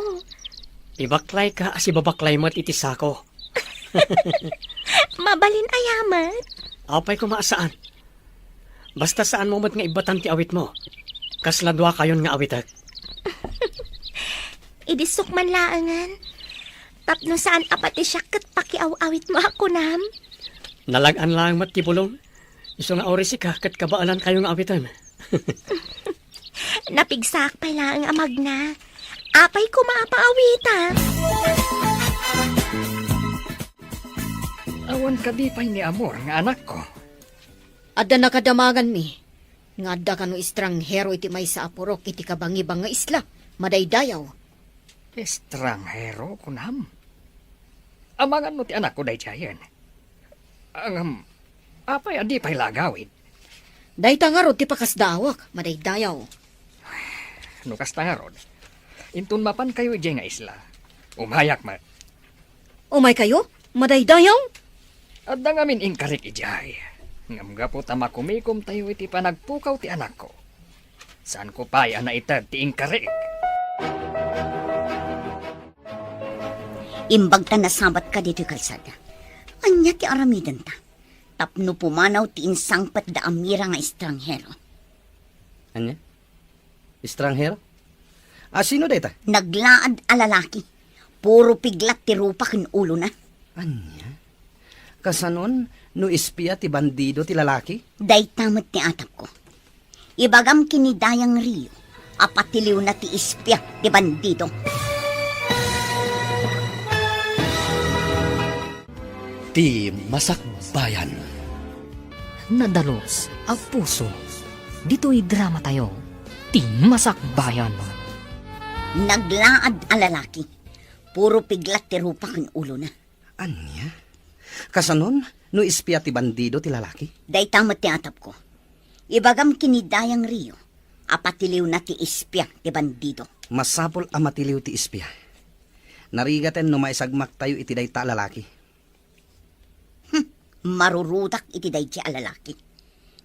Ibaklayka a sibabaklay met iti sako. Mabalin aya met? Apay koma a saan? Basta saanmo met nga ibbatan ti awitmo. Kasla duakayon nga awitek. Idi sukman laengen, tapno saan a pati siak ket pakiaw-awitmo a kunam? Nalag-an laeng met ti bulong. Isu nga uray sika ket kabaelankayo nga awiten. Napigsaak pay laeng a magna. Apay koma a paawitak? Awan kadi pay ni Amor nga anakko? Adda nakadamanganmi nga adda kano estranghero iti maysa a purok iti kabangibang nga isla, madaydayaw. Estranghero, kunam? Amangan no ti anakko daydiayen. Ngem, apay a di pay la agawid? Dayta ngarud ti pakasdaawak, madaydayaw. No kasta ngarud, inton mapankayo idiay nga isla, umayak met. Umaykayo, madaydayaw? Adda ngamin inkarik idiay. Ngem gapu ta makumikomtayo iti panagpukaw ti anakko, saanko pay a naited ti inkarik. Imbag ta nasabat ka ditoy kalsada. Ania ti aramidenta? Tapno pumanaw ti insangpet da Amira nga estranghero. Ania? Estranghero? A, sino dayta? Naglaad a lalaki. Puro piglat ti rupa ken ulona. Ania? Kasanon no espia ti bandido ti lalaki? Dayta met ti atapko. Ibagam ken ni Dayang Rio a patiliwna ti espia ti bandido. Ti Masakbayan. Nadalus a puso. Ditoy dramatayo, Ti Masakbayan. Naglaad a lalaki. Puro piglat ti rupa ken ulona. Ania? Kasanon no espia ti bandido ti lalaki? Dayta met ti atapko. Ibagam ken ni Dayang Rio a patiliwna ti espia ti bandido. Masapul a matiliw ti espia. Narigaten no maisagmaktayo iti dayta a lalaki. Hmm, marurudak iti daydiay a lalaki.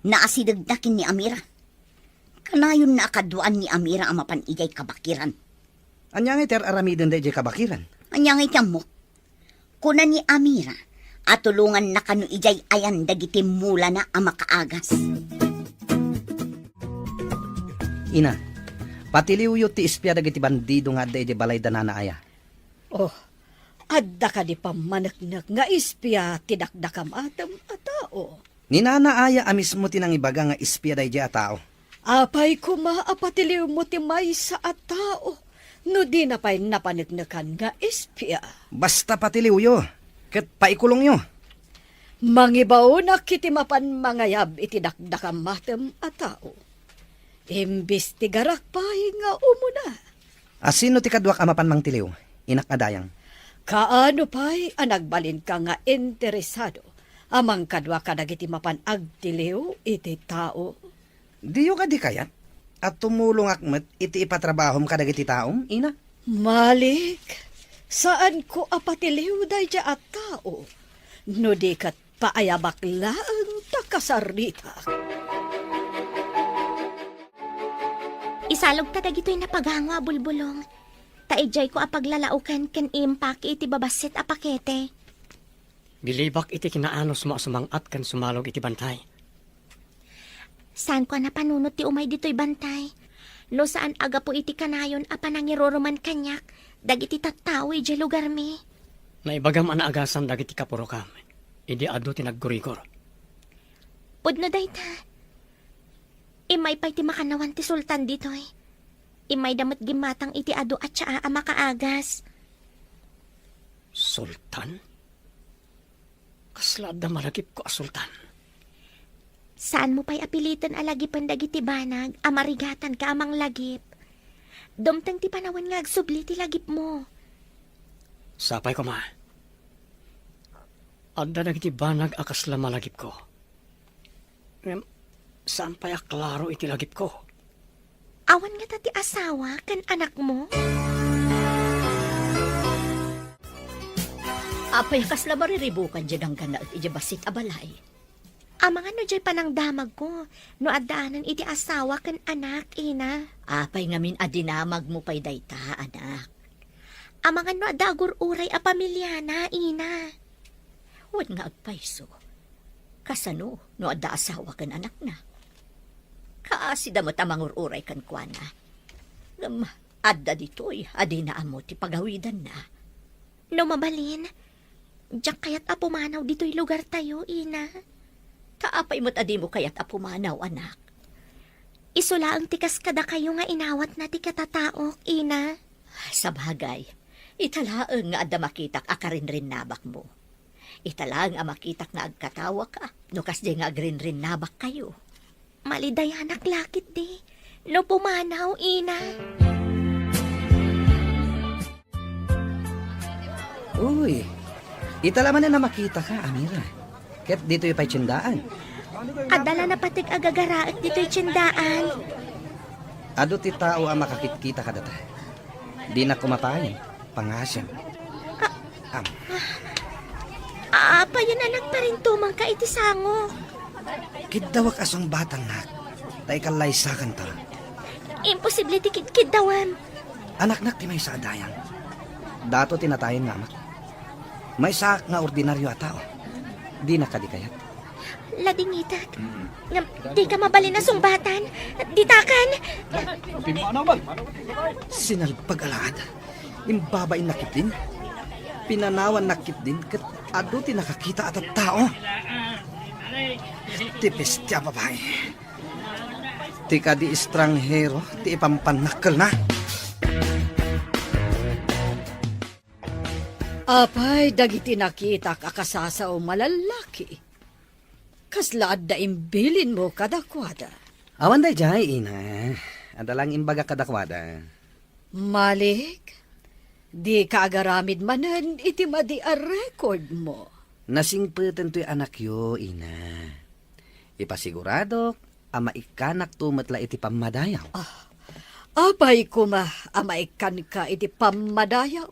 Naasidegna ken ni Amira. Kanayonna a kaduaan ni Amira a mapan idiay kabakiran. Ania ngay ti ar-aramidenda idiay kabakiran? Ania ngay ti ammok? Kuna ni Amira a tulonganna kano idiay ayan dagiti mulana a makaagas. Ina, patiliwyo ti espia dagiti bandido nga adda idiay balay da Nana Aya. Oh, adda kadi pammaneknek nga espia ti dakdakamatem a tao? Ni Nana Aya a mismo ti nangibaga nga espia daydiay a tao. Apay koma a patiliwmo ti maysa a tao no dina pay napaneknekan nga espia? Basta patiliwyo, ket paikulongyo. Mangibaonak iti mapan mangayab iti dakdakamatem a tao. Imbestigarak pay nga umuna. A sino ti kaduak a mapan mangtiliw, inak a dayang? Kaano pay a nagbalinka nga interesado a mangkadua kadagiti mapan agtiliw iti tao? Diyo kadi kayat a tumulongak met iti ipatrabahom kadagiti taom, ina? Malik, saanko a patiliw daydiay a tao no di ket paayabak laeng ta kasaritak. Isalogta dagitoy napagango a bulbulong, ta idiayko a paglalaoken ken impaki iti babassit a pakete. Bilibak iti kinaanusmo a sumang-at ken sumalog iti bantay. Saanko a napanunot ti umay ditoy bantay. No saan a gapu iti kanayon a panangiruruman kaniak dagiti tattao idiay lugarmi. Naibagam a naagasan dagiti kapurokam idi adu ti naggurigor. Pudno dayta. Immay pay ti makannawan ti sultan ditoy. Immayda met gimmatang iti adu a tsaa a makaagas. Sultan? Kasla adda malagipko a sultan? Saanmo pay a piliten a lagipen dagiti banag a marigatanka a manglagip. Dumteng ti panawen nga agsubli ti lagipmo. Sapay koma. Adda dagiti banag a kasla malagipko. Ngem, saan pay a klaro iti lagipko. Awan ngata ti asawa ken anakmo? Apay a kasla mariribukan diay ganggannaet idiay bassit a balay? Amangan no diay panangdamagko no addaanen iti asawa ken anak, ina. Apay ngamin a dinamagmo pay dayta, anak? Amangan no adda agur-uray a pamiliana, ina. Wen nga agpayso, kasano no adda asawa ken anakna? Kaasida met a mangur-uray kenkuana. Ngem adda ditoy a dina ammo ti pagawidanna. No mabalin, diak kayat a pumanaw ditoy lugartayo, ina. Ta apay met a dimo kayat a pumanaw, anak? Isu laeng ti kas kadakayo nga inawatna ti katataok, ina. Sabagay, ita laeng nga adda makitak a karinrinnabakmo. Ita laeng a makitak nga agkatawaka no kasdiay nga agrinrinnabakkayo. Malidayanak la ketdi no pumanaw, ina. Uy, ita la manen a makitaka, Amira. Ket ditoy pay tiendaan. Adda la napateg a gagaraek ditoy tiendaan. Adu ti tao a makakitkita kadata. Dina koma pay pangasem. Ah. Am. Apayen a nagparintumangka iti sango? Kiddawak a sungbatangnak, ta ikallaysakanta. Imposible ti kidkiddawem. Anaknak ti maysa a dayang. Dato ti natayen nga amak. Maysaak nga ordinario a tao. Dina kadi kayat? Ladingitek. Ngem, dika mabalin a sungbatan. Ditakan. Sinalbag a laad. Imbabain na ketdin. Pinanawan na ketdin ket adu ti nakakita a tattao. Ti peste a babai. Ti kadi estranghero ti ipampannakkelna. Apay dagiti nakitak a kasasaom a lallaki? Kasla adda imbilinmo kadakuada? Awan daydiay, ina. Adda lang imbagak kadakuada. Malik, dika agaramid manen iti madi a rekordmo. Nasingpeten toy anakyo, ina. Ipasiguradok a maikkanakto met la iti pammadayaw. Ah, apay koma a maikkanka iti pammadayaw?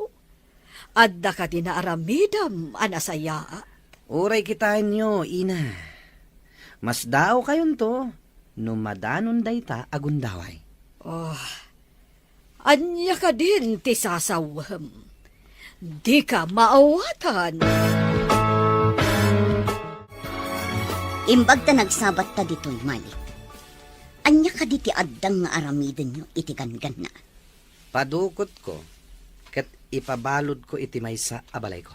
Adda kadi naaramidem a nasayaat? Uray kitaenyo, ina. Masdaawkayonto no madanon dayta a gundaway. Oh, ania kadin ti sasawem? Dika maawatan. Imbag ta nagsabatta ditoy, Malik. Ania kadi ti addang nga aramidenyo iti gangganna? Padukotko ket ipabaludko iti maysa a balayko.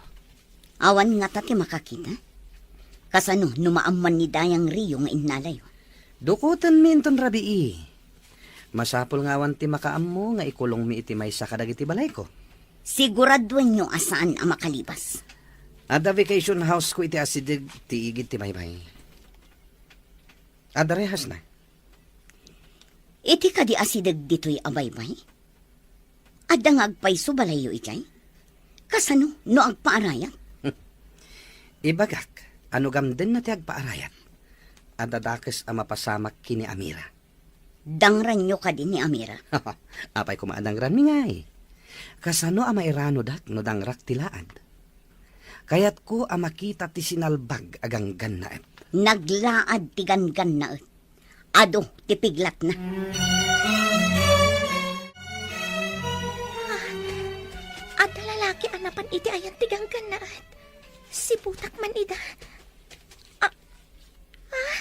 Awan ngata ti makakita? Kasano no maammuan ni Dayang Rio nga innalayo? Dukotenmi inton rabii. Masapul nga awan ti makaammo nga ikulongmi iti maysa kadagiti balayko. Siguraduenyo a saan a makalibas. Adda vacation house ko iti asideg ti igid ti baybay. Adda rehasna. Iti kadi asideg ditoy a baybay? Adda nga agpayso balayyo idiay? Kasano no agpaarayat? Ibagak a no gamdenna ti agpaarayat, adda dakes a mapasamak ken ni Amira. Dangranyo kadi ni Amira? Apay koma a dangranmi ngay? Kasano a mairanodak no dangrak ti laad? Kayatko a makita ti sinalbag a ganggannaet. Naglaad ti ganggannaet. Adu ti piglatna. Ah, adda lalaki a napan iti ayan ti ganggannaet. Siputak man ida. Ah, ah,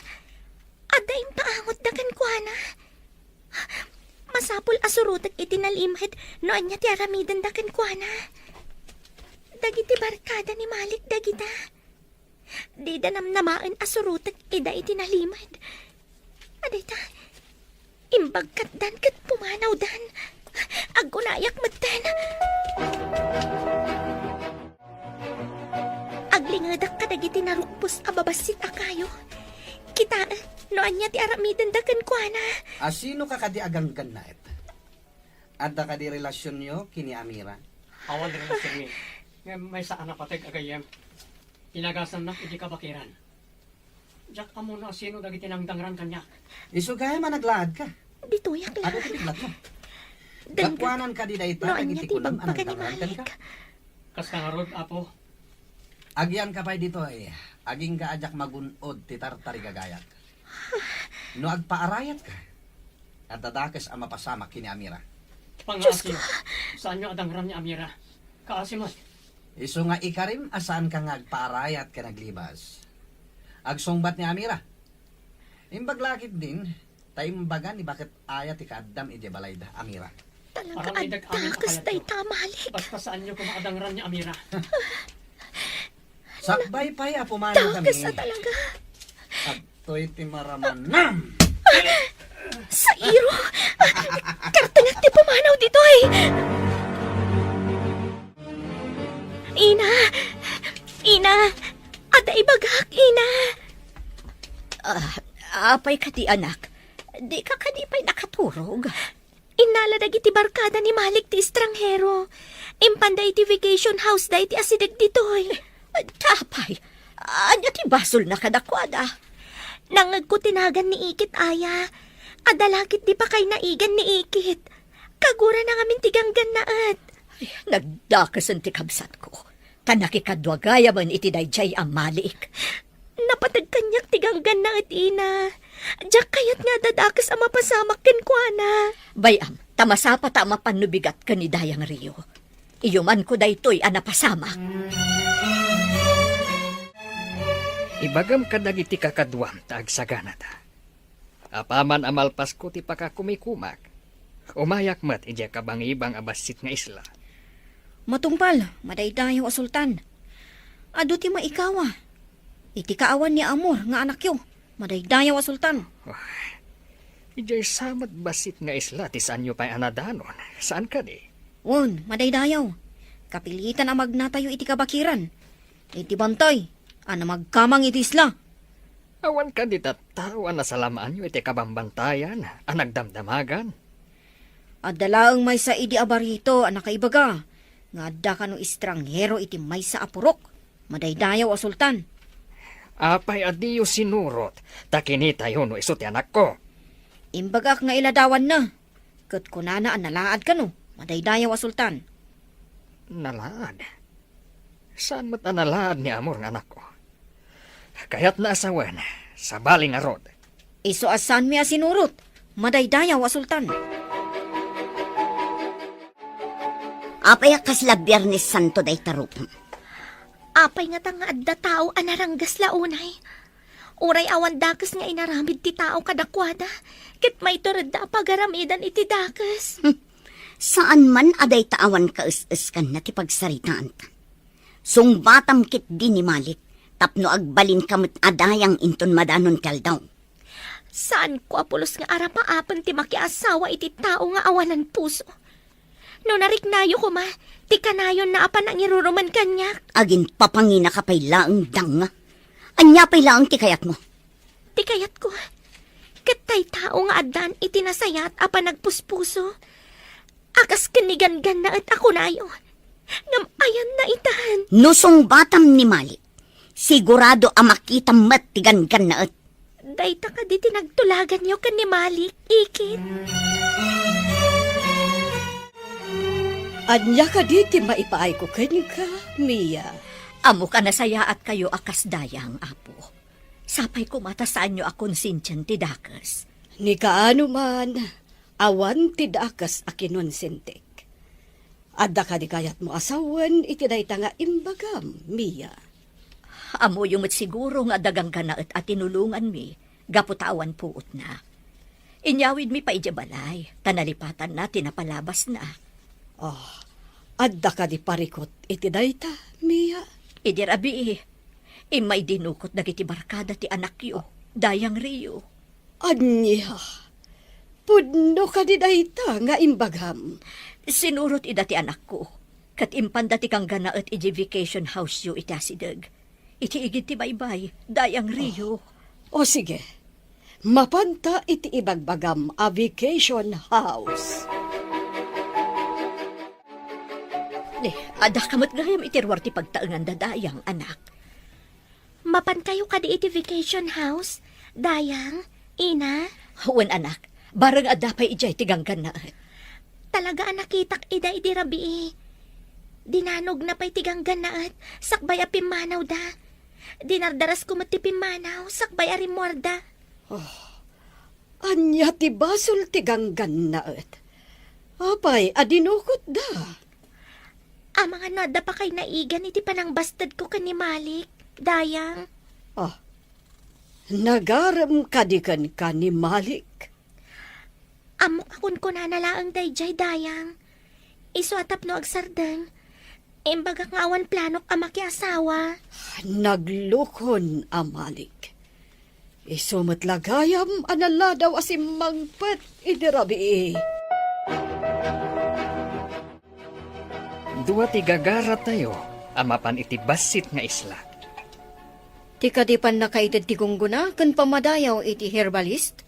adda impaangotda kenkuana. Masapul a surotek iti nalimed no ania ti aramidenda kenkuana. Dagiti barkada ni Malik dagita. Dida namnamaen a surotek ida iti nalimed. Adayta, imbagkatdan ket pumanawdan. Agkunayak metten. Aglingedak kadagiti narukpos a babassit a kayo. Kitaek no ania ti aramidenda kenkuana. Asino ka kadi a ganggannaet? Adda kadi relasionyo ken ni Amira? Awan relasionmi. Ngem maysa a napateg a gayyem. Inagasannak iti kabakiran. Diak ammo no asino dagiti nangdangran kaniak. Isu gayam a naglaadka. Ditoyak la. Adu ti piglatmo? Dengga. Gapuanan kadi dayta dagiti kunam a nangdangran kenka? Kasta ngarud, Apo. Agiyanka pay ditoy, agingga a diak magun-od ti tartarigagayak. No agpaarayatka, adda dakes a mapasamak ken ni Amira. Pangaasiyo, saanyo a dangran ni Amira. Kaasi met. Isu nga ikarim a saanka nga agpaarayat ken aglibas. Agsungbat ni Amira. Imbag la ketdin, ta imbaga ni baket aya ti kaaddam idiay balayda, Amira. Talaga adda kes dayta, Malik. Basta saanyo koma a dangran ni Amira. Sakbay pay a pumanaw kami. Dakes a talaga. Adtoy ti maramanam. Sairo! Kartengak ti pumanaw ditoy! Ina! Ina! Adda ibagak, Ina! Ah, apay kadi, anak? Dika kadi pay nakaturog? Innala dagiti barkada ni Malik ti estranghero. Impanda iti vacation house da iti asideg ditoy. Apay, ania ti basolna kadakuada? Nangngegko ti nagan ni Ikit aya. Adda la ketdi pakay naigan ni Ikit. Kagurana ngamin ti ganggannaet. Ay, nagdakesen ti kabsatko. Ta nakikadua gayamen iti daydiay a Malik. Napateg kaniak ti ganggannaet, Ina. Diak kayat nga adda dakes a mapasamak kenkuana. Bay-am, ta masapata a mapan no bigat ken ni Dayang Rio. Iyumanko daytoy a napasamak. Ibagam kadagiti kakaduam ta agsaganata. Apaman a malpasko ti pakakumikumak, umayak met idiay kabangibang a bassit nga isla. Matungpal, madaydayaw a sultan. Adu ti maikawa. Iti kaawan ni Amor nga anakyo, madaydayaw a sultan. Ay, idiay sa met bassit nga isla ti saanyo pay a nadanon, saan kadi? Wen, madaydayaw. Kapilitan a magnatayo iti kabakiran. Iti bantay, a namagkamang iti isla. Awan kadi tattao a nasalamaanyo iti kabambantayan a nagdamdamagan? Adda laeng maysa idi a barito a nakaibaga nga adda kano estranghero iti maysa a purok, madaydayaw a sultan. Apay a diyo sinurot ta kinitayo no isu ti anakko? Imbagak nga iladawanna, ket kunana a nalaad kano, madaydayaw a sultan. Nalaad? Saan met a nalaad ni Amor nga anakko? Kayatna a sawen, sabali ngarud. Isu a saanmi a sinurot, madaydayaw a sultan. Apay a kasla Biernes Santo dayta rupam? Apay ngata nga adda tao a naranggas la unay? Uray awan dakes nga inaramid ti tao kadakuada, ket maituredda a pagaramidan iti dakes. Hmm. Saan man a dayta awan kaes-eskanna ti pagsaritaanta. Sungbatam ketdi ni Malik tapno agbalinka met a dayang inton madanon ti aldaw. Saanko a pulos nga arapaapen ti makiasawa iti tao nga awanan puso. No nariknayo koma, ti kanayonna a panangiruruman kaniak. Aginpapanginaka pay laeng, danga. Ania pay laeng ti kayatmo? Ti kayatko, ket tay tao nga addan iti nasayaat a panagpuspuso, a kas ken ni Ganggannaet a kunayo, ngem ayanna itan. No sungbatam ni Malik, sigurado a makitam met ti Ganggannaet. Dayta kadi ti nagtulaganyo ken ni Malik, ikit? Ania kadi ti maipaayko kenka, Mia? Ammok a nasayaatkayo a kas dayang, Apo. Sapay koma ta saanyo a konsensian ti dakes. Ni kaano man, awan ti dakes a kinonsentik. Adda kadi kayatmo a sawen iti dayta nga imbagam, Mia? Ammoyo met siguro nga adda Ganggannaet a tinulonganmi gapu ta awan puotna. Inyawidmi pay idiay balay, ta nalipatanna ti napalabasna. Ah, adda kadi parikut iti dayta, Mia? Idi rabii, immay dinukot dagiti barkada ti anakyo, Dayang Rio. Ania? Pudno kadi dayta nga imbagam? Sinurot ida ti anakko, ket impanda ti Ganggannaet idiay vacation house-yo iti asideg. Iti igid ti baybay, Dayang Rio. O, o, sige. Mapanta iti ibagbagam a vacation house. Ni, adda ka met gayam iti ruar ti pagtaenganda, Dayang, anak. Mapankayo kadi iti vacation house, Dayang, Ina? Wen, anak. Bareng adda pay idiay ti Ganggannaet. Talaga a nakitak ida idi rabii. Dinanogna pay ti Ganggannaet, sakbay a pimmanawda. Dinardarasko met ti pimmanaw, sakbay a rimmuarda. Oh, ania ti basol ti Ganggannaet? Apay a dinukotda? Amangan no adda pakay naigan iti panangbastedko ken ni Malik, Dayang. Ah, nagarem kadi kenka ni Malik? Ammok a kunkunana laeng daydiay, Dayang. Isu a tapno agsardeng, imbagak nga awan planok a makiasawa. Naglukon a Malik. Isu met la gayam a naladaw a simmangpet idi rabii. Dua ti gagaratayo a mapan iti bassit nga isla. Ti kadi pannakaited ti gunggona ken pammadayaw iti herbalist,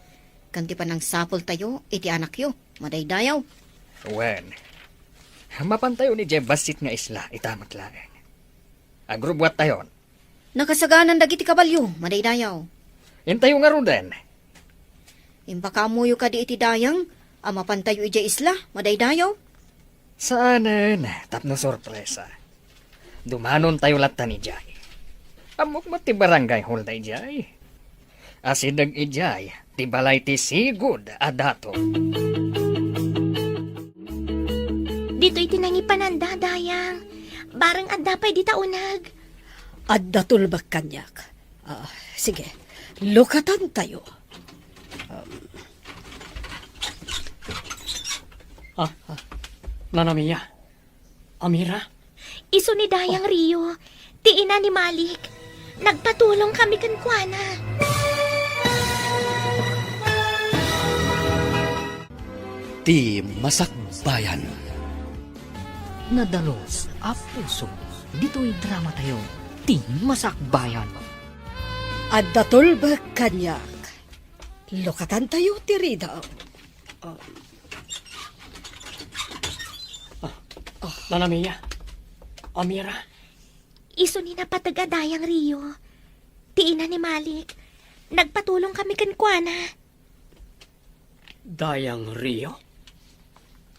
ken ti panangsapultayo iti anakyo, madaydayaw. Wen, mapantayon idiay bassit nga isla, ita met laeng. Agrubbuattayon. Nakasaganan dagiti kabalio, madaydayaw. Intayo ngaruden. Impakaammoyo kadi iti Dayang a mapantayo idiay isla, madaydayaw? Saanen, tapno sorpresa. Dumanontayo lattan idiay. Ammok met ti barangay hall daydiay. Asideg idiay ti balay ti sigud a daton. Ditoy ti nangipananda, Dayang. Bareng adda pay dita uneg. Adda tulbek kaniak. Ah, sige, lukatantayo. Um. Ah, ah, Nana Mia. Amira? Isu ni Dayang Rio, ti ina ni Malik. Nagpatulong kami kenkuana. Ti Masakbayan. Nadalus a puso, ditoy drama tayo, Ti Masakbayan. Adda tulbek kaniak. Lukatantayo ti ridaw. Ah. Ah, Nana Mia. Amira. Isu ni napateg a Dayang Rio. Ti ina ni Malik. Nagpatulong kami kenkuana. Dayang Rio?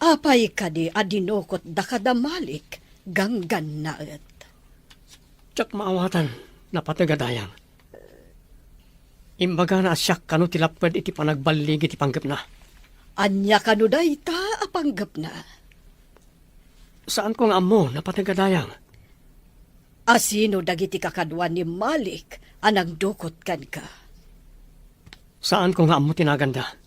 Apay kadi a dinukotda kada Malik, ganggannaet? Diak maawatan, napateg a Dayang. Imbagana a siak kano ti lapped iti panagballigi ti panggepna. Ania kano dayta a panggepna? Saanko nga ammo, napateg a Dayang. Asino dagiti kakadua ni Malik a nangdukot kenka? Saanko nga ammo ti naganda.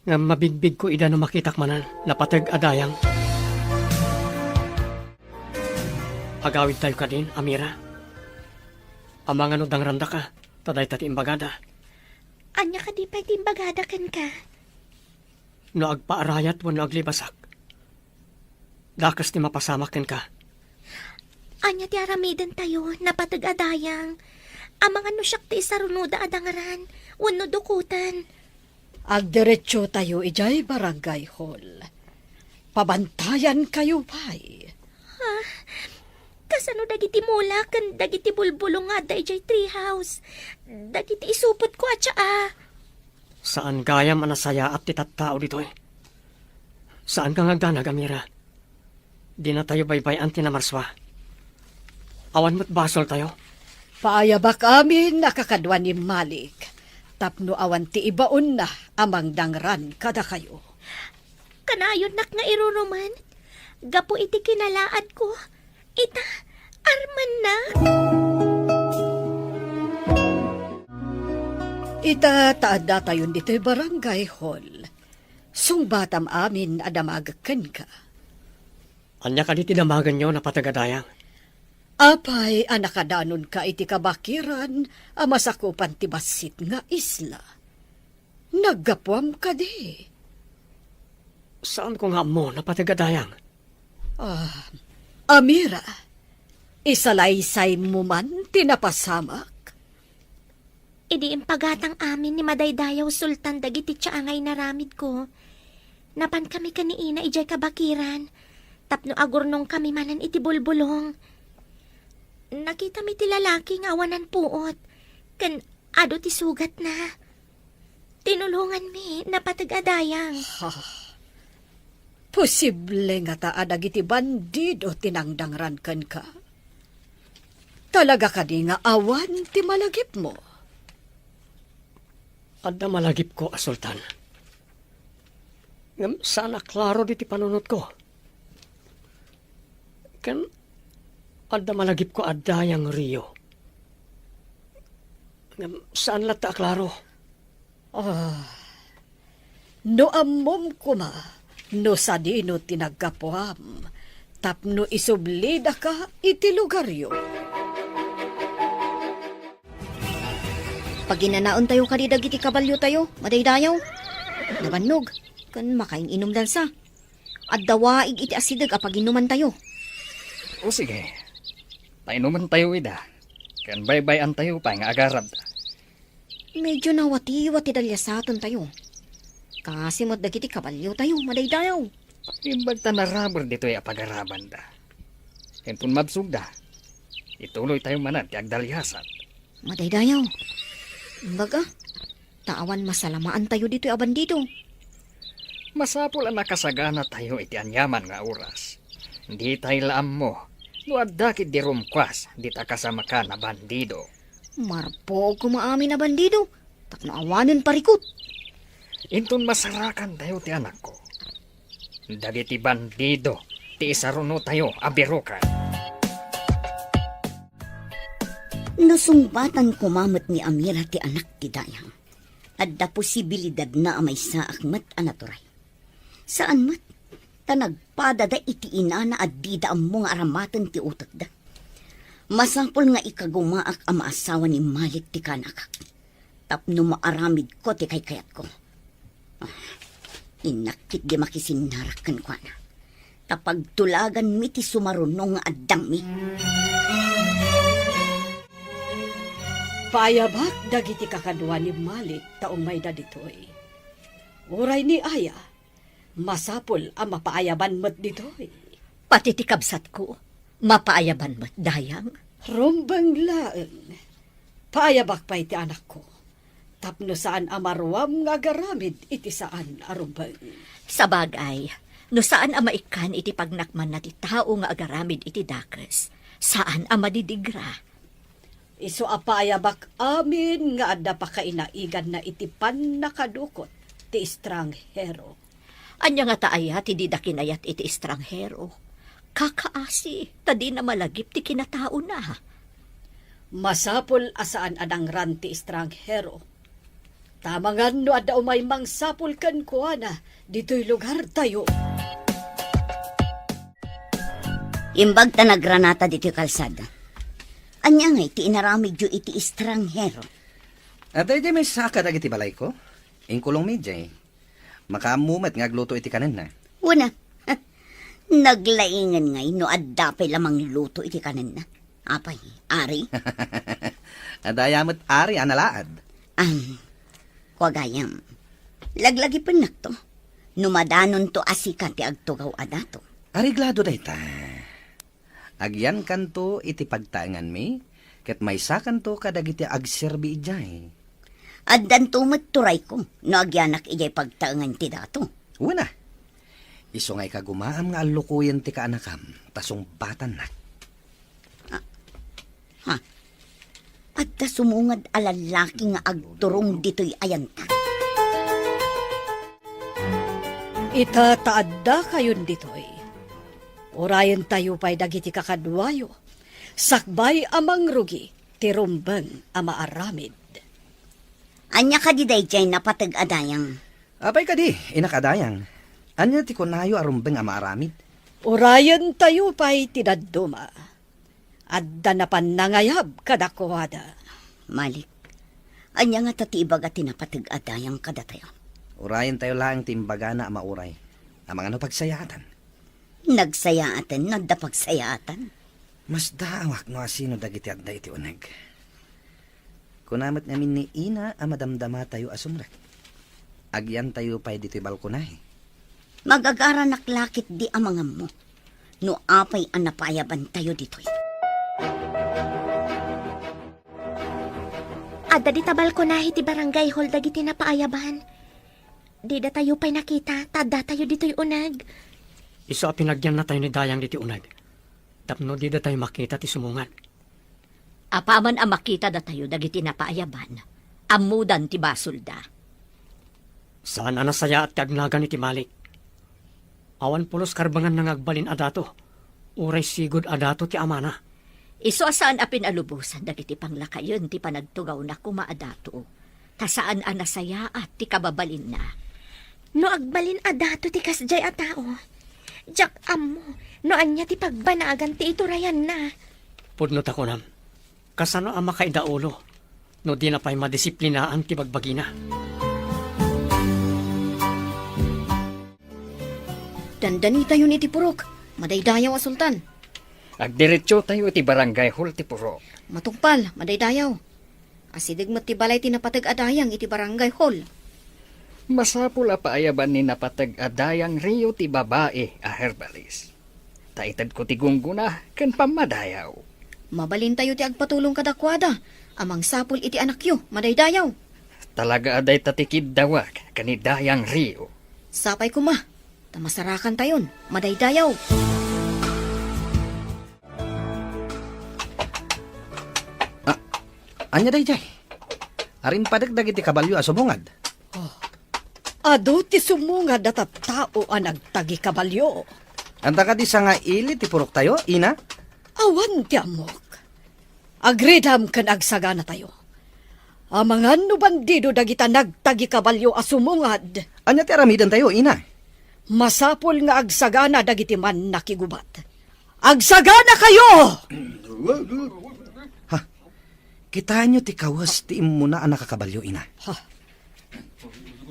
Ngem mabigbigko ida no makitak manen, napateg a Dayang. Agawidtayo kadin, Amira. Amangan no dangrandaka, ta dayta ti imbagada. Ania kadi pay ti imbagada kenka? No agpaarayat wenno aglibasak, dakes ti mapasamak kenka. Ania ti aramidentayo, napateg a Dayang? Amangan no siak ti isarunoda a dangran wenno dukoten. Agdiretsotayo idiay barangay hall. Pabantayankayo pay. Ah, kasano dagiti mula ken dagiti bulbulong nga adda idiay treehouse? Dagiti isupotko a tsaa. Saan gayam a nasayaat ti tattao ditoy. Saanka nga agdanag, Amira. Dinatayo baybay-an ti namarsua. Awan met basoltayo. Paayabak amin a kakadua ni Malik tapno awan ti ibaonna a mangdangran kadakayo. Kanayonnak nga iruruman gapu iti kinalaadko. Ita, armannak. Ita, ta addatayon ditoy barangay hall. Sungbatam amin a damagek kenka. Ania kadi ti damagenyo, napateg a Dayang? Apay a nakadanonka iti kabakiran a masakupan ti bassit nga isla? Naggapuam kadi? Saanko nga ammo, napateg a Dayang. Ah, Amira, isalaysaymo man ti napasamak? Idi impagatang amin ni Madaydayaw Sultan dagiti tsaa nga inaramidko, napankami ken ni Ina idiay kabakiran tapno agurnongkami manen iti bulbulong. Nakitami ti lalaki nga awanan puot ken adu ti sugatna. Tinulonganmi, napateg a Dayang. Ha? Posible ngata a dagiti bandido ti nangdangran kenka? Talaga kadi nga awan ti malagipmo? Adda malagipko a Sultan. Ngem saan a klaro diti panunotko. Ken adda malagipko a Dayang Rio. Ngem saan latta a klaro. Ah, no ammom koma no sadino ti naggapuam tapno isublidaka iti lugaryo. Paginanaentayo kadi dagiti kabaliotayo, madaydayaw. Nabannog, ken makaing-inumdansa. Adda waig iti asideg a paginumantayo. O sige, painumantayo ida, ken baybay-antayo pay nga agarabda. Medyo nawatiwat ti daliasatentayo. Kasi met dagiti kabaliotayo, madaydayaw. Imbag ta naraber ditoy a pagarabanda. Inton mabsogda, ituloytayo manen ti agdaliasat. Madaydayaw. Imbag a, ta awan masalamaantayo ditoy a bandido. Masapul a nakasaganatayo iti aniaman nga oras. Ditay la ammo no adda ketdi rumkuas dita kasamakan a bandido. Marpuog koma amin a bandido tapno awanen parikut. Inton masarakantayo ti anakko, dagiti bandido ti isarunotayo a biroken. No sungbatan koma met ni Amira ti anak ti dayang, adda posibilidadna a maysaak met a naturay. Saan met, ta nagpadada iti inana a dida ammo nga aramaten ti utekda. Masapul nga ikagumaak a maasawa ni Malik ti kanakak, tapno maaramidko ti kaykayatko. Ah, innak ketdi makisinnarak kenkuana, ta pagtulaganmi ti sumaruno nga addangmi. Paayabak dagiti kakadua ni Malik ta umayda ditoy. Uray ni aya, masapul a mapaayaban met ditoy. Pati ti kabsatko, mapaayaban met, dayang? Rumbeng laeng. Paayabak pay ti anakko, tapno saan a maruam nga agaramid iti saan a rumbeng. Sabagay, no saan a maikkan iti pagnakmanna ti tao nga agaramid iti dakes, saan a madidigra. Isu a paayabak amin nga adda pakainaiganna iti pannakadukot ti estranghero. Ania ngata aya ti dida kinayat iti estranghero? Kakaasi, ta dina malagip ti kinataona. Masapul a saan a nangran ti estranghero. Ta amangan no adda umay mangsapul kenkuana ditoy lugartayo. Imbag ta nagranata ditoy kalsada. Ania ngay ti inaramidyo iti estranghero? Adda idiay maysa kadagiti balayko. Inkulongmi idiay. Makaammo met nga agluto iti kanenna. Wen a, naglaingen ngay no adda pay la mangluto iti kanenna. Apay, Ari? Adda aya met Ari a nalaad. Am, kua gayam, laglagipennakto no madanonto a sika ti agtugaw a dato. Areglado dayta. Agyankanto iti pagtaenganmi, ket maysakanto kadagiti agserbi idiay. Addanto met turayko no agyanak idiay pagtaengan ti dato. Wen a, isu nga ikagumaam nga allukoyen ti kaanakam, ta sungbatannak. Ah, ha? Adda sumungad a lallaki nga agturong ditoy a yantag. Ita ta addakayon ditoy, urayentayo pay dagiti kakaduayo, sakbay a mangrugi ti rumbeng a maaramid. Ania kadi daydiay napateg a dayang? Apay kadi, inak a dayang? Ania ti kunayo a rumbeng a maaramid? Urayentayo pay ti dadduma. Adda napan nangayab kadakuada. Malik, ania ngata ti ibaga ti napateg a dayang kadatayo? Urayentayo laeng ti imbagana a mauray. Amangan no pagsayaatan. Nagsayaaten no adda pagsayaatan. Masdaawak no asino dagiti adda iti uneg. Kuna met ngamin ni Ina a madamdamatayo a sumrek. Agyantayo pay ditoy balkonahe. Magagaranak la ketdi amanganmo no apay a napaayabantayo ditoy. Adda dita balkonahe ti barangay hall dagiti napaayaban. Didatayo pay nakita, ta addatayo ditoy uneg. Isu a pinagyannatayo ni Dayang ditoy uneg, tapno didatayo makita ti sumungad. Apaman a makita datayo dagiti napaayaban, ammodan ti basolda. Saan a nasayaat ti agnagan iti Malik. Awan pulos karbenganna nga agbalin a dato, uray sigud a dato ti amana. Isu a saan a pinalubosan dagiti panglakayen ti panagtugawna koma a dato, ta saan a nasayaat ti kababalinna. No agbalin a dato ti kasdiay a tao, diak ammo no ania ti pagbanagan ti iturayanna. Pudno ta kunam, kasano a makaidaulo no dina pay madisiplinaan ti bagbagina? Dandanitayon iti purok, madaydayaw a Sultan. Agdiretsotayo iti barangay hall ti purok. Matungpal, madaydayaw. Asideg met ti balay ti napateg a dayang iti barangay hall. Masapul a paayaban ni napateg a dayang Rio ti babai a herbalis. Ta itedko ti gunggona ken pammadayaw. Mabalintayo ti agpatulong kadakuada a mangsapul iti anakyo, madaydayaw. Talaga a dayta ti kiddawak ken ni Dayang Rio. Sapay koma, ta masarakantayon, madaydayaw. Ah, ania daydiay? Arimpadek dagiti kabalio a sumungad. Oh. Adu ti sumungad a tattao a nagtagi kabalio. Anta kadi sangaili ti puroktayo, Ina? Awan ti ammok. Agridam ken agsaganatayo. Amangan no bandido dagita nagtagikabalio a sumungad. Ania ti aramidentayo, ina? Masapul nga agsagana dagiti mannakigubat. Agsaganakayo! Ha? Kitaenyo ti kawes ti immuna a nakakabalio, ina. Ha?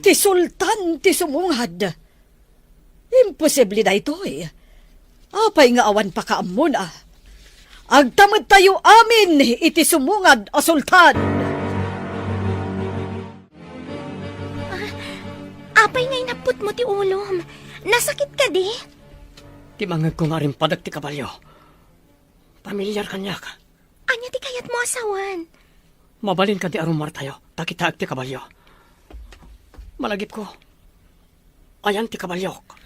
Ti sultan ti sumungad. Imposible daytoy. Apay nga awan pakaammona? Agtamedtayo amin iti sumungad a sultan. Ah, apay nga inapputmo ti ulom? Nasakit kadi? Ti mangngegko nga arimpadek ti kabalio. Pamilyar kaniak. Ania ti kayatmo a sawen? Mabalin kadi a rummuartayo, ta kitaek ti kabalio. Malagipko. Ayan ti kabaliok.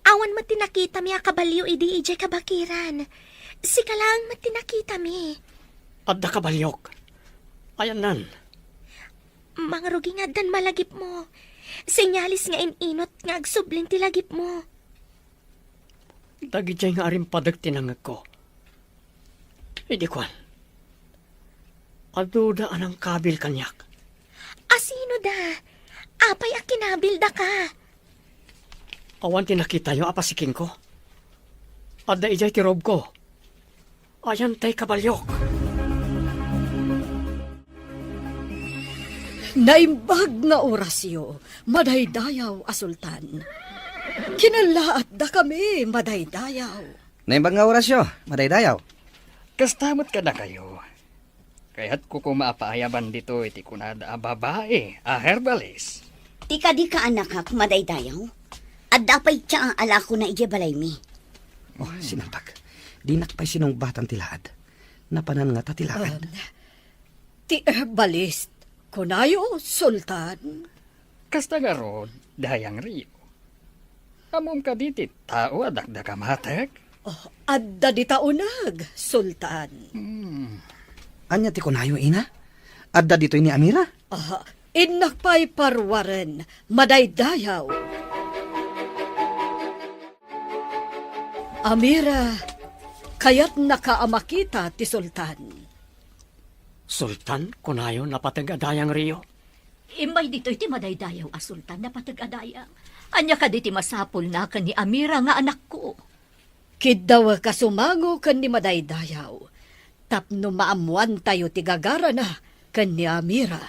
Awan met ti nakitami a kabalio idi idiay kabakiran. Sika laeng met ti nakitami. Adda kabaliok. Ayannan. Mangrugi nga addan malagipmo. Senyales nga in-inut nga agsublin ti lagipmo. Dagidiay nga arimpadek ti nangngegko. Idi kuan, aduda a nangkabil kaniak. A sino da? Apay a kinabil daka? Awan ti nakitayo a pasikingko. Adda idiay ti rubko. Ayan tay kabaliok. Naimbag nga orasyo, madaydayaw a sultan. Kinallaat dakami, madaydayaw. Naimbag nga orasyo, madaydayaw. Kasta met kadakayo. Kayatko koma a paayaban ditoy ti kunada a babai a herbalist. Ti kadi kaanakak, madaydayaw. Adda pay tsaa a lakona idiay balaymi. Oh, sinangpag. Dinak pay sinungbatan ti laad. Napanan ngata ti laad. Um, ti herbalist, kunayo, Sultan? Kasta ngarud, Dayang Rio. Ammom kadi ti tao a dakdakamatek? Oh, adda dita uneg, Sultan. Hmm. Ania ti kunayo, ina? Adda ditoy ni Amira? Ah, innak pay paruaren, madaydayaw. Amira, kayatnaka a makita ti Sultan. Sultan, kunayo, napateg a Dayang Rio? Immay ditoy ti madaydayaw a Sultan, napateg a Dayang. Ania kadi ti masapulna ken ni Amira nga anakko? Kiddawek a sumango ken ni madaydayaw tapno maammoantayo ti gagarana ken ni Amira.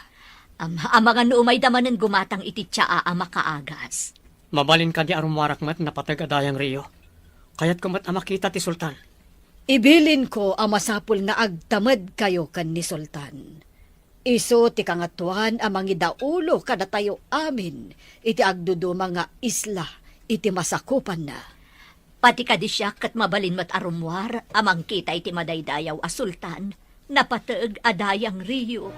Am-, amangan no umayda manen gumatang iti tsaa a makaagas. Mabalin kadi a rummuarak met, napateg a Dayang Rio? Kayatko met a makita ti Sultan. Ibilinko a masapul nga agtamedkayo ken ni Sultan. Isu ti Kangatoan a mangidaulo kadatayo amin iti agduduma nga isla iti masakupanna. Pati kadi siak ket mabalin met a rummuar a mangkita iti madaydayaw a Sultan, napateg a Dayang Rio.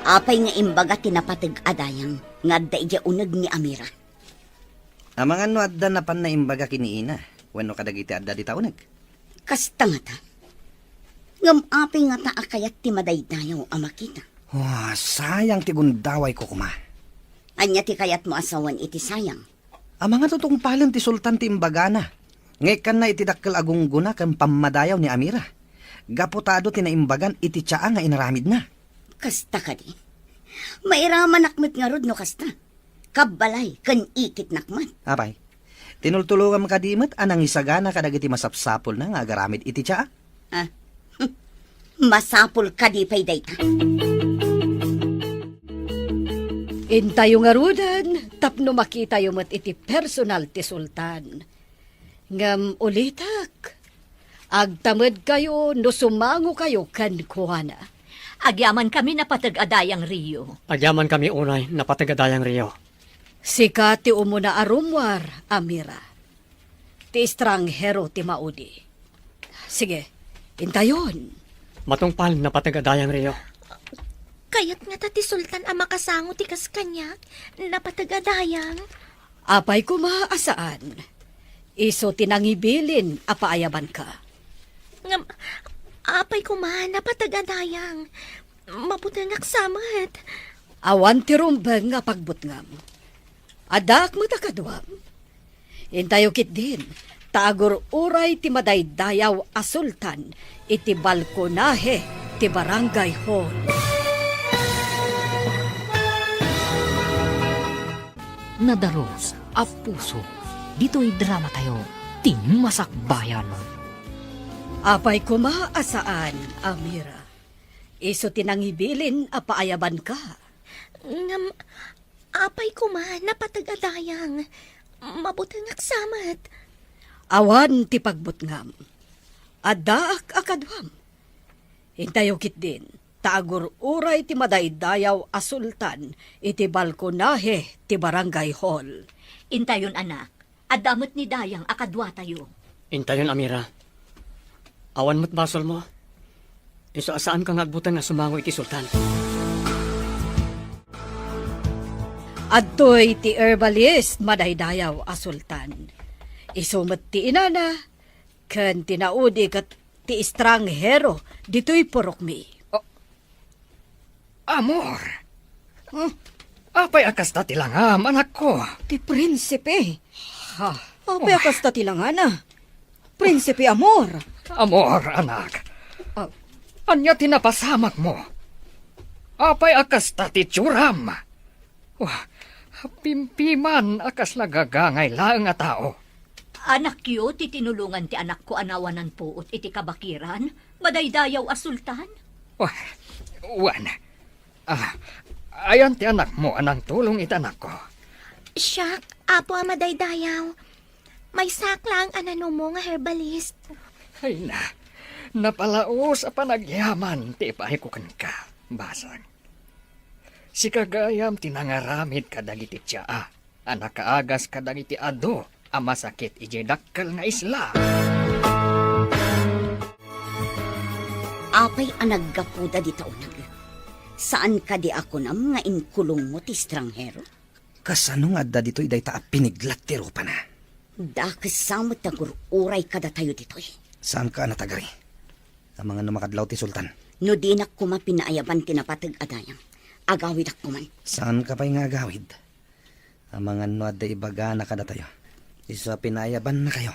Apay nga imbaga ti napateg a dayang nga adda idiay uneg ni Amira? Amangan no adda napan naimbaga ken ni ina wenno kadagiti adda dita uneg. Kasta ngata. Ngem apay ngata a kayat ti madaydayaw a makita? Ah, sayang ti gundawayko koma. Ania ti kayatmo a sawen iti sayang? Amangan no tungpalen ti Sultan ti imbagana nga ikkanna iti dakkel a gunggona ken pammadayaw ni Amira. Gapu ta adu ti naimbagan iti tsaa nga inaramidna. Kasta kadi? Mairamanak met ngarud no kasta. Kabbalay ken ikitnak met. Apay, tinultulongam kadi met a nangisagana kadagiti masapsapulna nga agaramid iti tsaa? Ah, hmm. Masapul kadi pay dayta. Intayo ngaruden tapno makitayo met iti personal ti Sultan. Ngem ulitek, agtamedkayo no sumangokayo kenkuana. Agyamankami, napateg a Dayang Rio. Agyamankami unay, napateg a Dayang Rio. Sika ti umuna a rummuar, Amira. Ti estranghero ti maudi. Sige, intayon. Matungpal, napateg a Dayang Rio. Kayat ngata ti Sultan a makasango ti kas kaniak, napateg a Dayang. Apay koma a saan. Isu ti nangibilin a paayabanka. Ngem, apay koma, napateg a Dayang. Mabutengak sa met. Awan ti rumbeng nga pagbutngam. Addaak met a kaduam. Intayo ketdin, Ta agur-uray ti madaydayaw a sultan iti balkonahe ti barangay hall. Nadarus a puso, ditoy drama tayo, ti masakbayan. Apay koma a saan, Amira. Isu ti nangibilin a paayabanka. Ngem, apay koma, napateg a dayang. Mabutengak sa met. Awan ti pagbutngam. Addaak a kaduam. Intayo ketdin, ta agur-uray ti madaydayaw a sultan iti balkonahe ti barangay hall. Intayon, anak. Adda met ni Dayang a kaduatayo. Intayon, Amira. Awan met basolmo. Isu a saanka nga agbuteng a sumango iti sultan. Adtoy ti herbalist madaydayaw a sultan. Isu met ti inana, ken ti naudi ket ti estranghero ditoy purokmi. A-, Amor! Hmm? Apay a kasta ti langam, anakko? Ti prinsipe. Ha? Apay a kasta ti langana? Prinsipe Amor. Amor, anak. Ah. Ania ti napasamakmo? Apay a kasta ti itsuram? Wah, pimpiman a kasla gagangay laeng a tao. Anakyo ti tinulongan ti anakko a nawanan puot iti kabakiran, madaydayaw a sultan? Wah, wen. Ah, ayan ti anakmo a nangtulong iti anakko. Siak, Apo a madaydayaw. Maysaak laeng a nanumo nga herbalist. Ay na, napalaos a panagyaman ti ipaayko kenka, basang. Sika gayam ti nangaramid kadagiti tsaa a nakaagas kadagiti adu a masakit idiay dakkel nga isla. Apay a naggapuda dita uneg? Saan kadi a kunam nga inkulongmo ti estranghero? Kasano nga adda ditoy dayta a piniglat ti rupana? Dakes sa met ti agur-uray kadatayo ditoy. Saanka a natagari? Amangan no makadlaw ti sultan. No dinak koma pinaayaban ti napateg a dayang, agawidak koman. Saanka pay nga agawid? Amangan no adda ibagana kadatayo. Isu a pinaayabannakayo.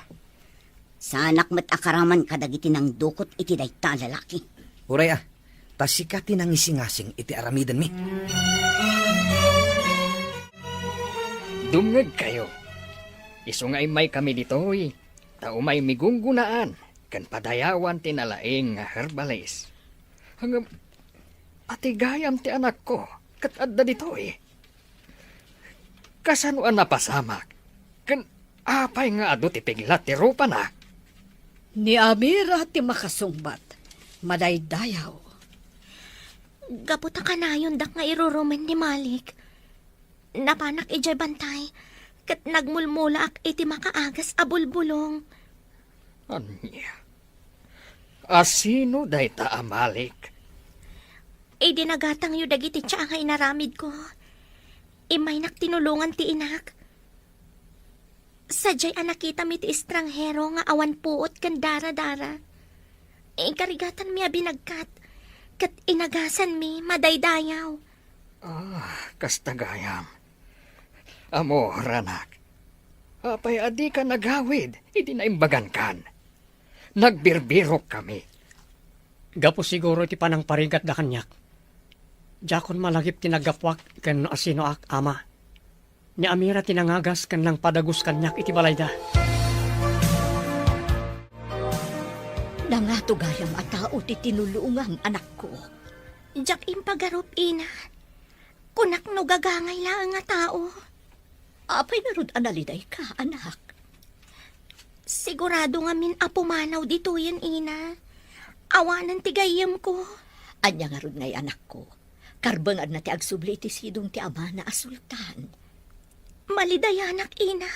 Saanak met a karaman kadagiti nangdukot iti dayta a lalaki. Uray a, ta sika ti nangisingasing iti aramidenmi. Dumngegkayo. Isu nga immaykami ditoy, ta umaymi gunggonaan ken padayawan ti nalaing nga herbalist. Ngem, ati gayam ti anakko ket adda ditoy. Kasano a napasamak? Ken apay nga adu ti piglat ti rupana? Ni Amira ti makasungbat, madaydayaw. Gapu ta kanayondak nga irurumen ni Malik, napanak idiay bantay, ket nagmulmulaak iti makaagas a bulbulong. Ania? A sino dayta a Malik? Idi nagatangyo dagiti tsaa nga inaramidko, immaynak tinulongan ti inak. Sadiay a nakitami ti estranghero nga awan puot ken daradara, inkarigatanmi a binagkat, ket inagasanmi madaydayaw. Ah, kasta gayam. Amor, anak, apay a dika nagawid idi naimbagankan? Nagbirbirokkami. Gapu siguro iti panangparigatda kaniak. Diakon malagip ti naggapuak ken no asinoak, ama. Ni Amira ti nangagas ken nangpadagus kaniak iti balayda. Nangato gayam a tao ti tinulongam, anakko. Diak impagarup, ina. Kunak no gagangay laeng a tao. Apay ngarud a nalidayka, anak? Sigurado ngamin a pumanaw ditoyen, ina. Awanen ti gayyemko. Ania ngarud ngay, anakko? Karbengna ti agsubli iti sidong ti amana a sultan. Malidayanak, ina.